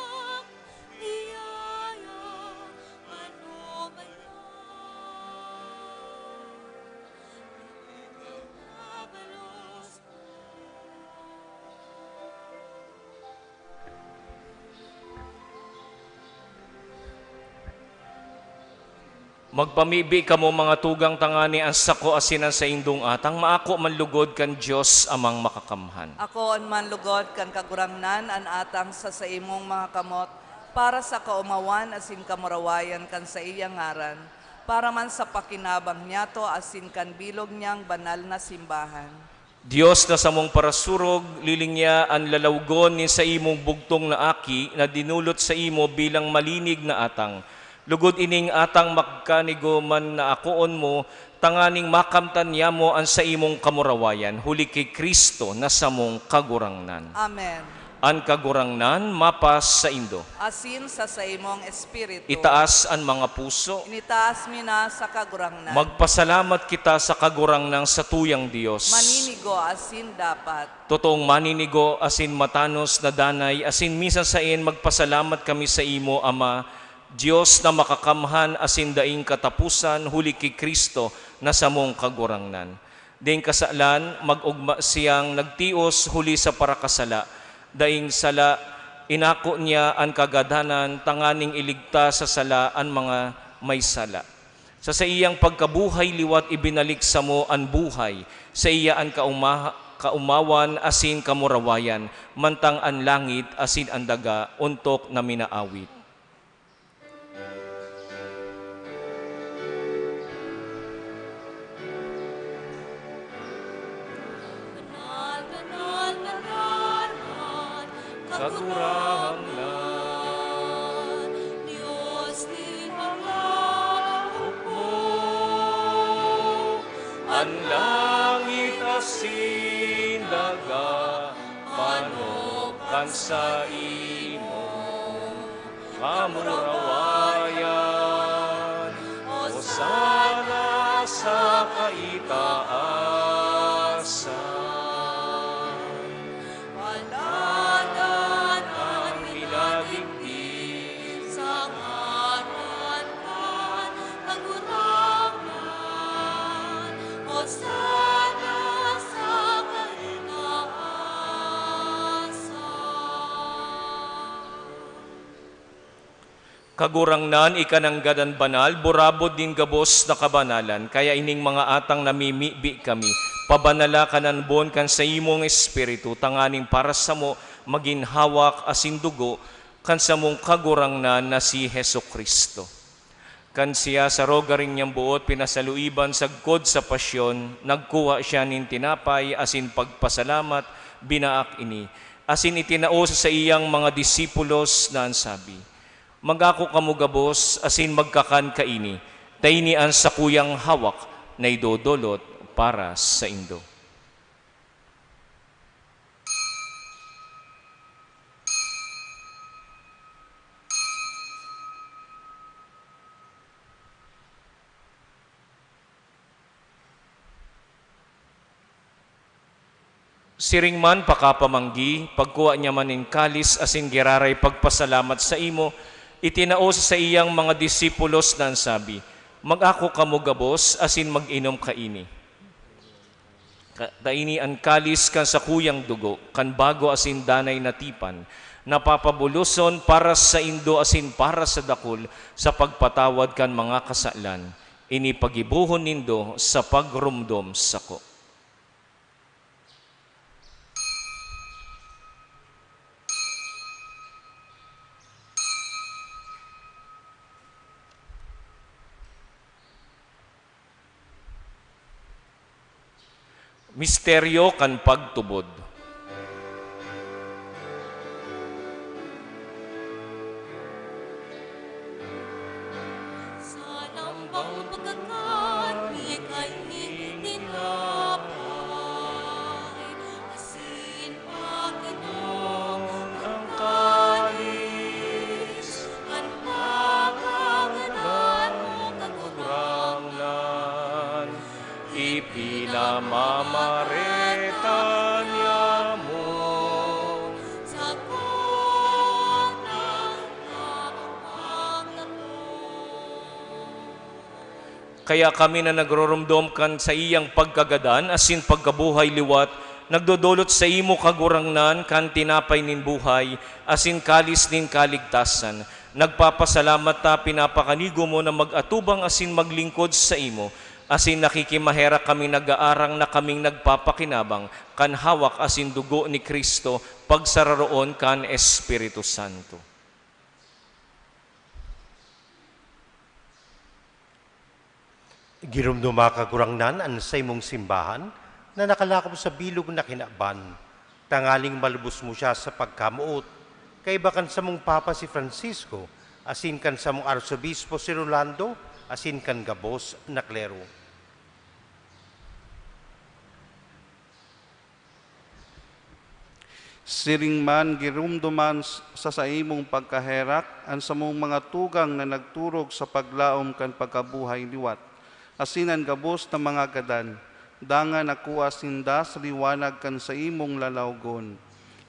biyaya, ano ba yan? Ikaw na balos ko. Magpamibi kamo, mga tugang, tangani an sako asin an saindong atang maako man lugod kan Dios Amang Makakamhan. Akoon man lugod kan Kagurangnan an atang sa saimong mga kamot, para sa kaomawan asin kamurawayan kan saiyang ngaran, para man sa pakinabang niyato asin kan bilog niyang banal na simbahan. Dios na samong parasurog, lilingia an lalawgon nin saimong bugtong na Aki na dinulot saimo bilang malinig na atang. Lugod ining atang magkanigo man na akoon mo, tanganing makamtan niamo an saimong kamurawayan, huli ki Cristo na samong Kagurangnan. Amen. An Kagurangnan mapasaindo. Asin sa saimong espiritu. Itaas an mga puso. Initaas mi na sa Kagurangnan. Magpasalamat kita sa Kagurangnan, satuyang Dios. Maninigo asin dapat. Totoong maninigo asin matanos na danay, asin minsan saen magpasalamat kami saimo, Ama, Dios na makakamhan asin daing kataposan, huli ki Cristo na samong Kagurangnan. Daing kasalan, mag-ogma siyang nagtios huli sa parakasala. Daing sala, inako niya an kagadhanan tanganing iligtas sa sala an mga may sala. Sa saiyang pagkabuhay liwat, ibinalik samo an buhay. Saiya an kauma-, kaumawan asin kamurawayan, mantang an langit asin an daga ontok na minaawit. Banal, banal, banal man, Kagurangnan, Dios nin mga hukbo. An langit asin daga, manok kan saimo kamurawayan. Hosana sa kaitaasan. Paladan an minadigdi sa ngaran kan Kagurangnan. Hosana sa kaitaasan. Kagurangnan, ika nanggad an banal, burabod nin gabos na kabanalan, kaya ining mga atang namimibi kami, pabanala kan anbon kan saimong Espiritu, tanganing para samo magin hawak asin dugo kan samong Kagurangnan na si Jesu-Cristo. Kan siya sa rogaring niyang boot pinasaluiban sagkod sa pasyon, nagkuha siya nin tinapay asin pagpasalamat, binaak ini, asin itinao sa saiyang mga disipulos na an sabi, "Mag-ako kamo gabos asin magkakan kaini, ta ini an sakuyang hawak na idodolot para saindo." Siring man pakapamanggi, pagkua niya man nin kalis asin giraray pagpasalamat saimo, itinao sa saiyang mga disipulos na an sabi, "Mag-ako kamo gabos asin mag-inom kaini. Ka-, ta ini an kalis kan sakuyang dugo, kan bago asin danay na tipan, na papabuloson para saindo asin para sa dakul sa pagpatawad kan mga kasalan. Ini pagibohon nindo sa pagromdom sako." Misteryo kan pagtubod. Sa lambang pagkakan, mi kaining tinapay, asin pag-inom kan kalis, kan pagkagadan mo, Kagurangnan, ipinamamareta niamo. Kaya kami na nagroromdom kan saiyang pagkagadan asin pagkabuhay liwat, nagdodolot saimo, Kagurangnan, kan tinapay nin buhay asin kalis nin kaligtasan. Nagpapasalamat ta pinapakanigo mo na mag-atubang asin maglingkod saimo, asin nakikimaherak kami, nag-aarang na kaming nagpapakinabang kan hawak asin dugo ni Cristo, pagsararoon kan Espiritu Santo. Giromdoma, Kagurangnan, an saimong simbahan na nakalakop sa bilog na kinaban, tanganing malubos mo siya sa pagkamoot, kaiba kan samong Papa si Francisco, asin kan samong Arsobispo si Rolando, asin kan gabos na klero. Siring man, giromdoman s-, sa saimong pagkaherak an samong mga tugang na nagturog sa paglaom kan pagkabuhay liwat, asin an gabos na mga gadan, dangan nakua sinda sa liwanag kan saimong lalawgon.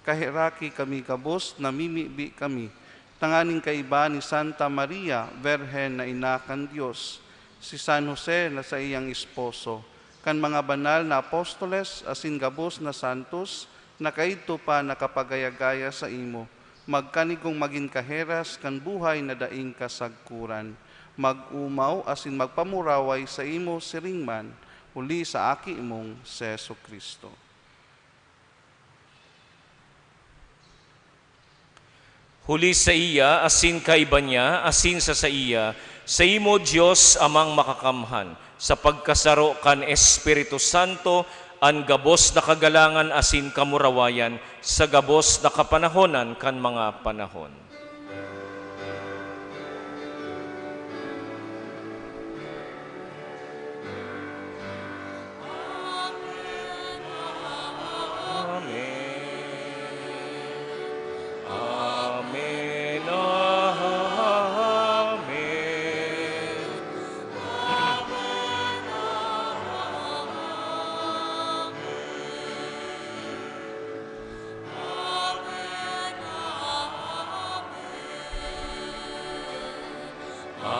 Kaheraki kami gabos, namimibi kami, tanganing kaiba ni Santa Maria, Birhen na Ina kan Dios, si San Jose na saiyang esposo, kan mga banal na apostoles asin gabos na santos na kaidto pa nakapagaya-gaya saimo, magkanigong magin kaheras kan buhay na daing kasagkoran. Mag-omaw asin magpamuraway saimo siring man, huli sa Aki mong si Jesu-Cristo. Huli saiya, asin kaiba niya, asin sa saiya, saimo, Dios Amang Makakamhan, sa pagkasaro kan Espiritu Santo, an gabos na kagalangan asin kamurawayan sa gabos na kapanahonan kan mga panahon. Amen. Amen. Amen. Amen. Amen.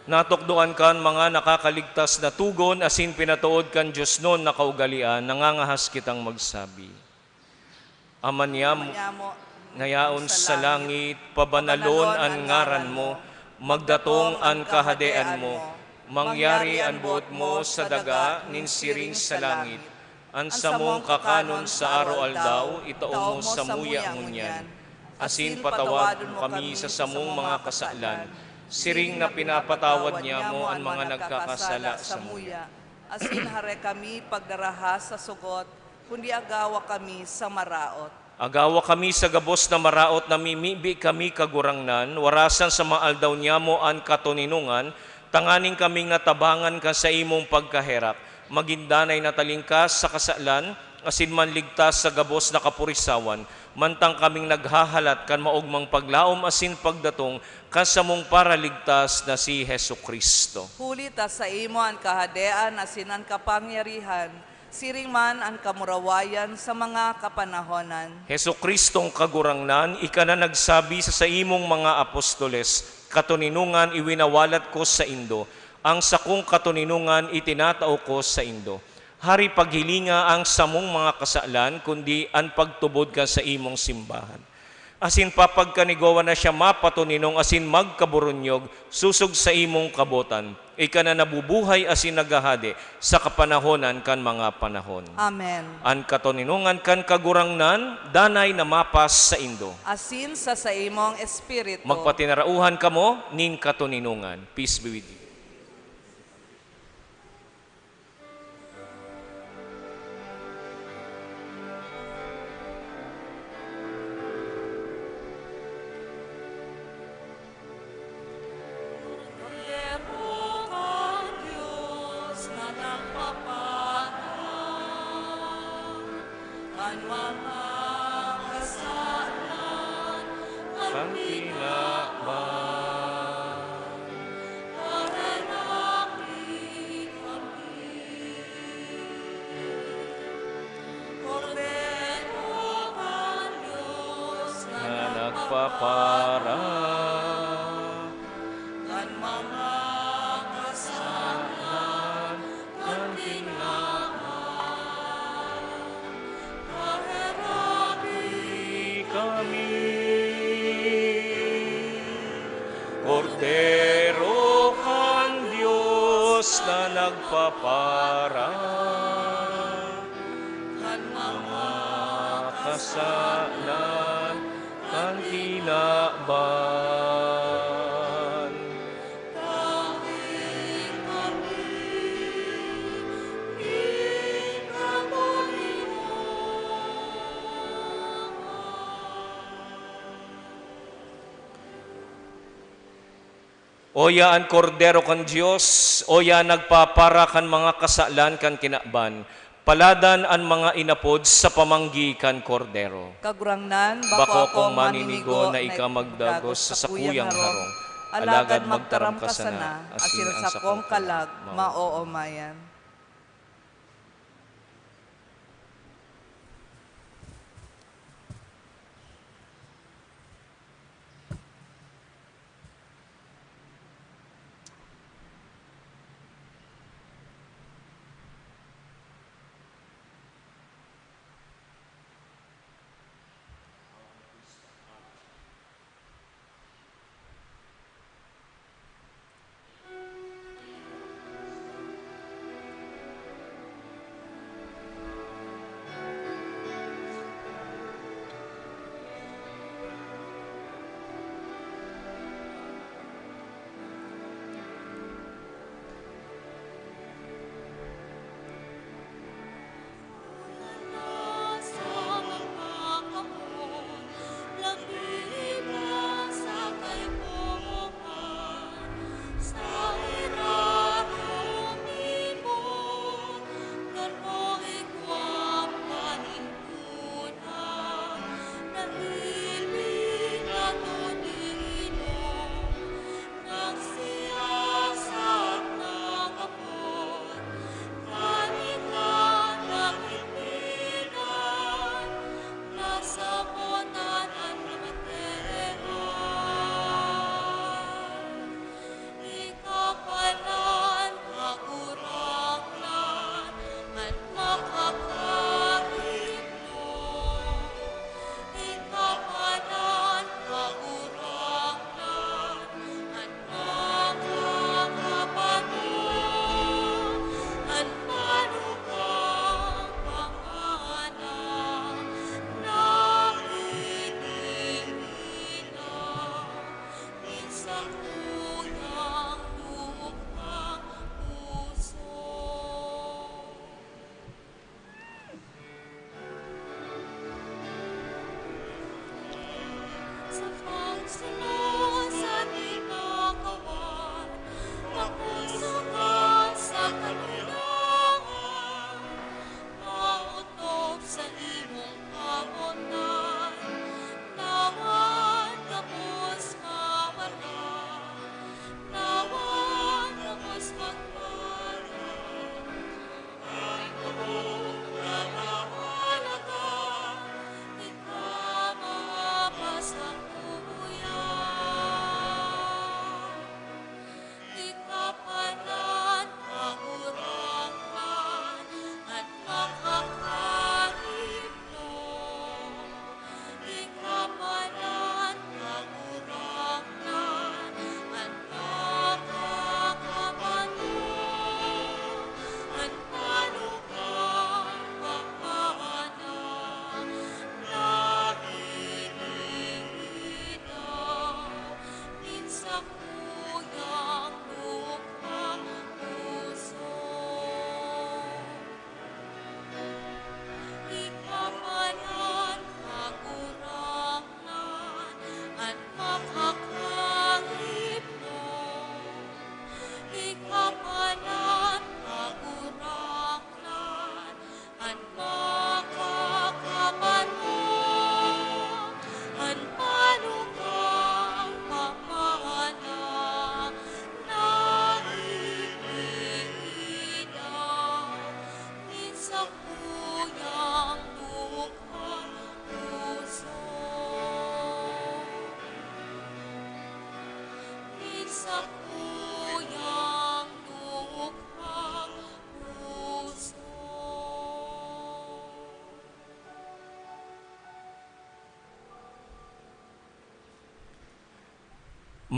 Natukdoan kan mga nakakaligtas na togon asin pinatood kan diosnon na kaugalean, nangangahas kitang magsabi. Ama niyam-, Ama niyamo, na yaon sa langit, pabanalon an ngaran mo, Magdatong an Kahadean mo. Mangyari an boot mo sa daga nin siring sa langit. An samong kakanon sa araw-aldaw, itao mo samuya ngunyan. Asin patawadon mo kami sa samong mga kasalan, siring na pinapatawad niamo an mga nagkakasala samuya. Asin hare kami pagdaraha sa sugot, kundi agawa kami sa maraot. Agawa kami sa gabos na maraot, namimibi kami, Kagurangnan, warasan sa mga aldaw niamo an katoninongan, tanganing kaming natabangan kan saimong pagkaherak, magin danay na talingkas sa kasalan, asin manligtas sa gabos na kapurisawan, mantang kaming naghahalat kan maogmang paglaom asin pagdatong kan samong Paraligtas na si Jesu-Cristo. Huli ta saimo an kahadean asin an kapangyarihan, siring man an kamurawayan sa mga kapanahonan. Jesu-Cristong Kagurangnan, ika na nagsabi sa saimong mga apostoles, "Katoninongan iwinawalat ko saindo, ang sakong katoninongan itinatao ko saindo." Hari, paghilinga ang samong mga kasalan, kundi an pagtubod kan saimong simbahan. Asin papagkanigowa na siya mapatoninong asin magkaburunyog sosog saimong kabotan. Ika na nabubuhay asin naghahade sa kapanahonan kan mga panahon. Amen. An katoninongan kan Kagurangnan danay na mapas saindo. Asin sa saimong espiritu. Magpatinarauhan kamo nin katoninongan. Peace be with you. Kan mga kasalan kan kinaban, paherak mi kami. Kordero kan Dios na nagpapara kan mga kasalan kan kinaban, paherak mi kami. Kordero kan Dios na nagpapara kan mga kasalan kan kinaban. Oya an Kordero kan Dios, oya an nagpapara kan mga kasalan kan kinaban. Paladan an mga inapod sa pamanggi kan Kordero. Kagurangnan, bako akong maninigo na ika magdagos sa sakuyang harong, alagad magtaram ka sana, asin an sakong kalag maoomayan.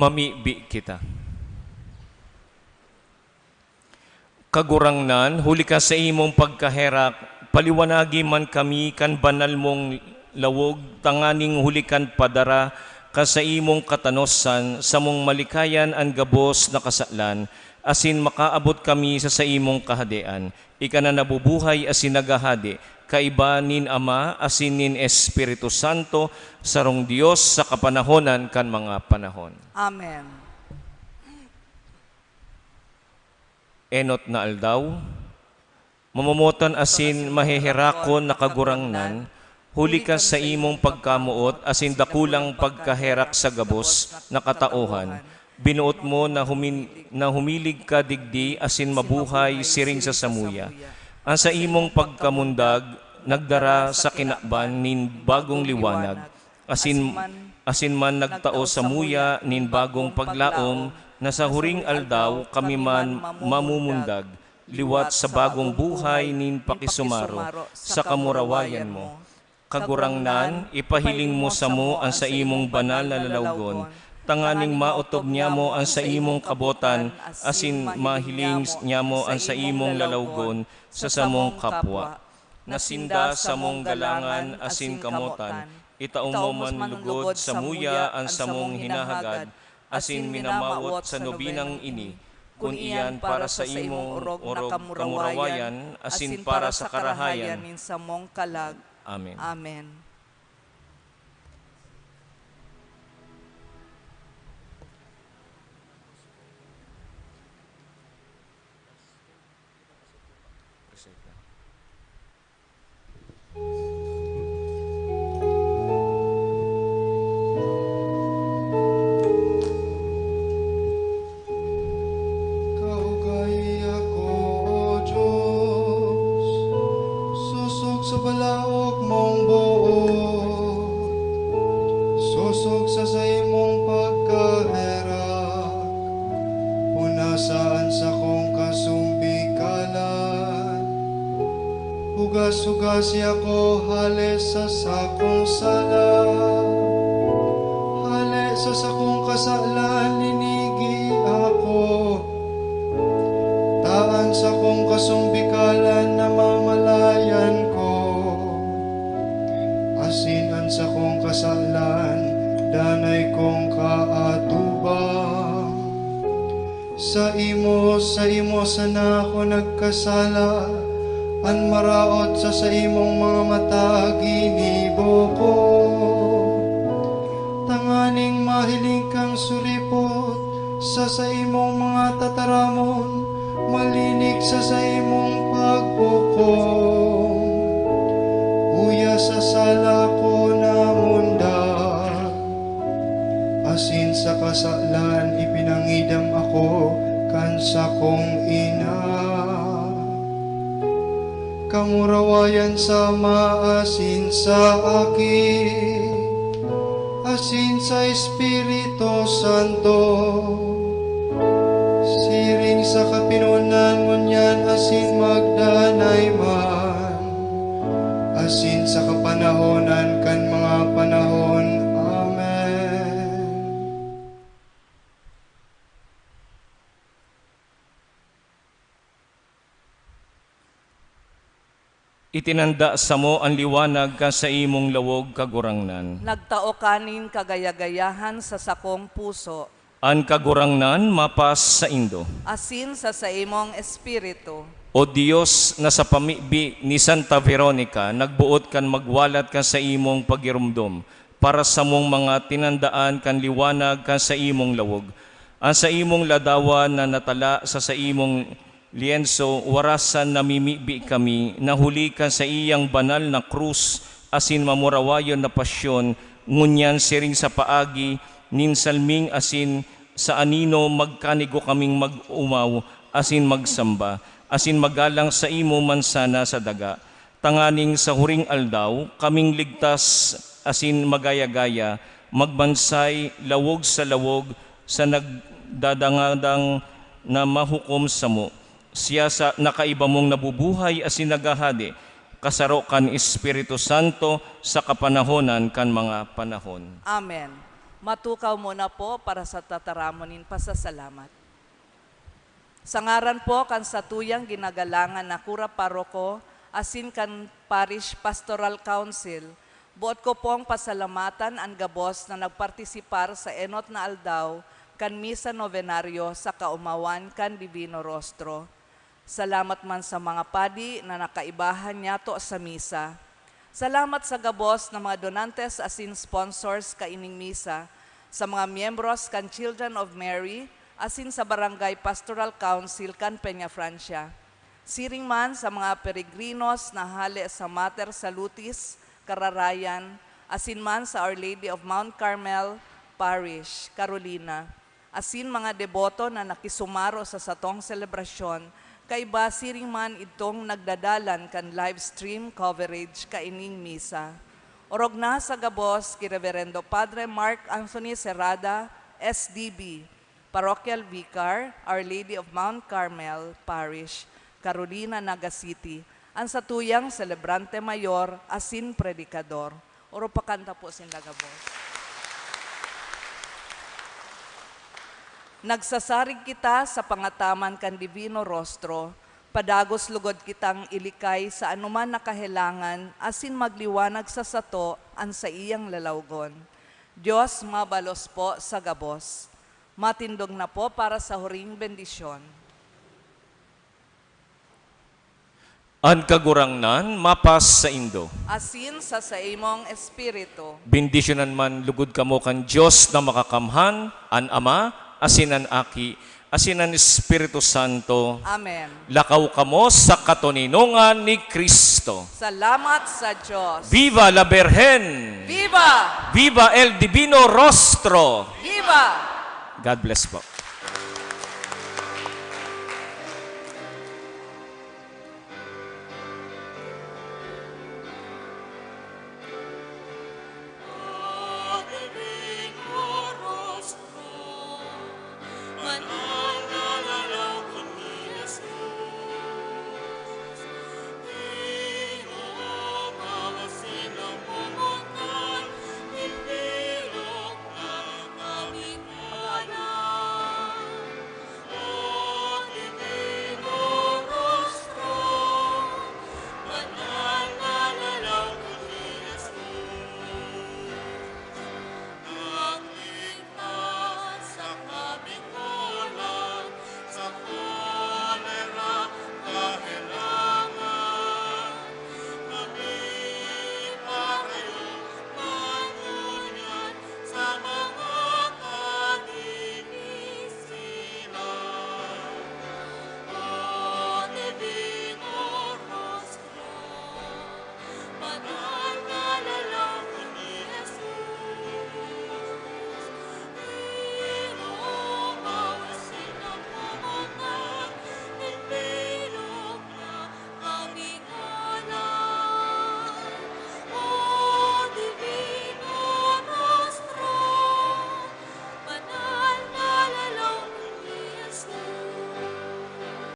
Mamibi kita. Kagurangnan, huli ka sa imong pagkaherak, paliwanagi man kami kan banal mong lawog, tanganing huli kan padara ka sa imong katanosan, samong malikayan an gabos na kasalan, asin makaabot kami sa saimong Kahadean. Ika na nabubuhay asin naghahade, kaiba nin Ama asin nin Espiritu Santo, sarong Dios sa kapanahonan kan mga panahon. Amen. Enot na aldaw, mamomotan asin maheherakon na Kagurangnan, huli kan saimong pagkamoot asin dakulang pagkaherak sa gabos na katauhan, binoot mo na humin-, na humilig ka digdi asin mabuhay siring sa samuya. An saimong pagkamundag nagdara sa kinaban nin bagong liwanag, asin, asin man nagtao samuya nin bagong paglaom, na sa huring aldaw kami man mamumundag liwat sa bagong buhay nin pakisumaro sa kamurawayan mo. Kagurangnan, ipahiling mo samo an saimong banal na lalawgon, tanganing maotob niamo an saimong kabotan, asin mahiling niamo an saimong lalawgon sa samong kapwa. Na sinda samong galangan asin kamotan, itao mo man lugod samuya an samong hinahagad, asin minamawot sa nobinang ini, kun iyan para sa imong orog na kamurawayan asin para sa karahayan nin samong kalag. Amen. Amen. Kaugay ako, O Diyos, sosog sa balaog mong boot, sosog sa saimong pagkaherak, punasa an sakong kasumbikalan. Hugas-hugasi ako hale sa sakong sala. Hale sa sakong kasalan, linigi ako. Ta an sakong kasumbikalan namamalayan ko, asin an sakong kasalan danay kong kaatubang. Saimo, saimo sana ako nagkasala, an maraot sa saimong mga mata ginibo ko. Tanganing mahiling kang suripot sa saimong mga tataramon, malinig sa saimong paghukom. Uya sa sala ko namundag, asin sa kasalan ipinangidam ako kan sakong ina. Kamurawayan sa Ama asin sa Aki, asin sa Espiritu Santo, siring sa kapinonan ngunyan asin magdanay man, asin sa kapanahonan kan mga panahon. Amen. Itinanda samo an liwanag kan saimong lawog, Kagurangnan. Nagtao ka nin kagaya-gayahan sa sakong puso. An Kagurangnan mapas saindo. Asin sa saimong espiritu. O Dios, na sa pamibi ni Santa Veronica nagboot kan magwalat kan saimong pagiromdom para samong mga tinandaan kan liwanag kan saimong lawog, an saimong ladawan na natala sa saimong lienso, warasan namimibi kami na huli kan saiyang banal na krus asin mamurawayon na pasyon, ngunyan siring sa paagi nin salming asin sa anino magkanigo kaming mag-omaw asin magsamba, asin magalang saimo man sana sa daga, tanganing sa huring aldaw kaming ligtas asin magaya-gaya, magbansay lawog sa lawog sa nagdadangadang na mahukom samo. Siya sa, na kaiba mong nabubuhay asin naghahade, kasaro kan Espiritu Santo, sa kapanahonan kan mga panahon. Amen. Matukaw muna po para sa tataramon nin pasasalamat. Sa ngaran po kan satuyang ginagalangan na kura paroko asin kan Parish Pastoral Council, boot ko pong pasalamatan an gabos na nagpartisipar sa enot na aldaw kan Misa Novenario sa kaomawan kan Divino Rostro. Salamat man sa mga padi na nakaibahan niyato sa misa. Salamat sa gabos na mga donantes asin sponsors kaining misa, sa mga miyembros kan Children of Mary, asin sa Barangay Pastoral Council kan Peñafrancia. Siring man sa mga peregrinos na hale sa Mater Salutis, Kararayan, asin man sa Our Lady of Mount Carmel Parish, Carolina, asin mga deboto na nakisumaro sa satong selebrasyon, kaiba siring man idtong nagdadalan kan live stream coverage kaining misa. Orog na sa gabos ki Reverendo Padre Mark Anthony Serrada, S D B, Parochial Vicar, Our Lady of Mount Carmel Parish, Carolina, Naga City, an satuyang selebrante mayor asin predikador. Oro pakanta po sinda gabos. Nagsasarig kita sa pangataman kan Divino Rostro, padagos lugod kitang ilikay sa anoman na kahelangan asin magliwanag sa sato an saiyang lalawgon. Dios mabalos po sa gabos. Matindog na po para sa huring bendisyon. An Kagurangnan mapas saindo. Asin sa saimong espiritu. Bendisyonan man lugod kamo kan Dios na Makakamhan, an Ama, asin an Aki, asin an Espiritu Santo. Amen. Lakaw kamo sa katoninongan ni Cristo. Salamat sa Dios. Viva la Birhen! Viva! Viva el Divino Rostro! Viva! God bless po.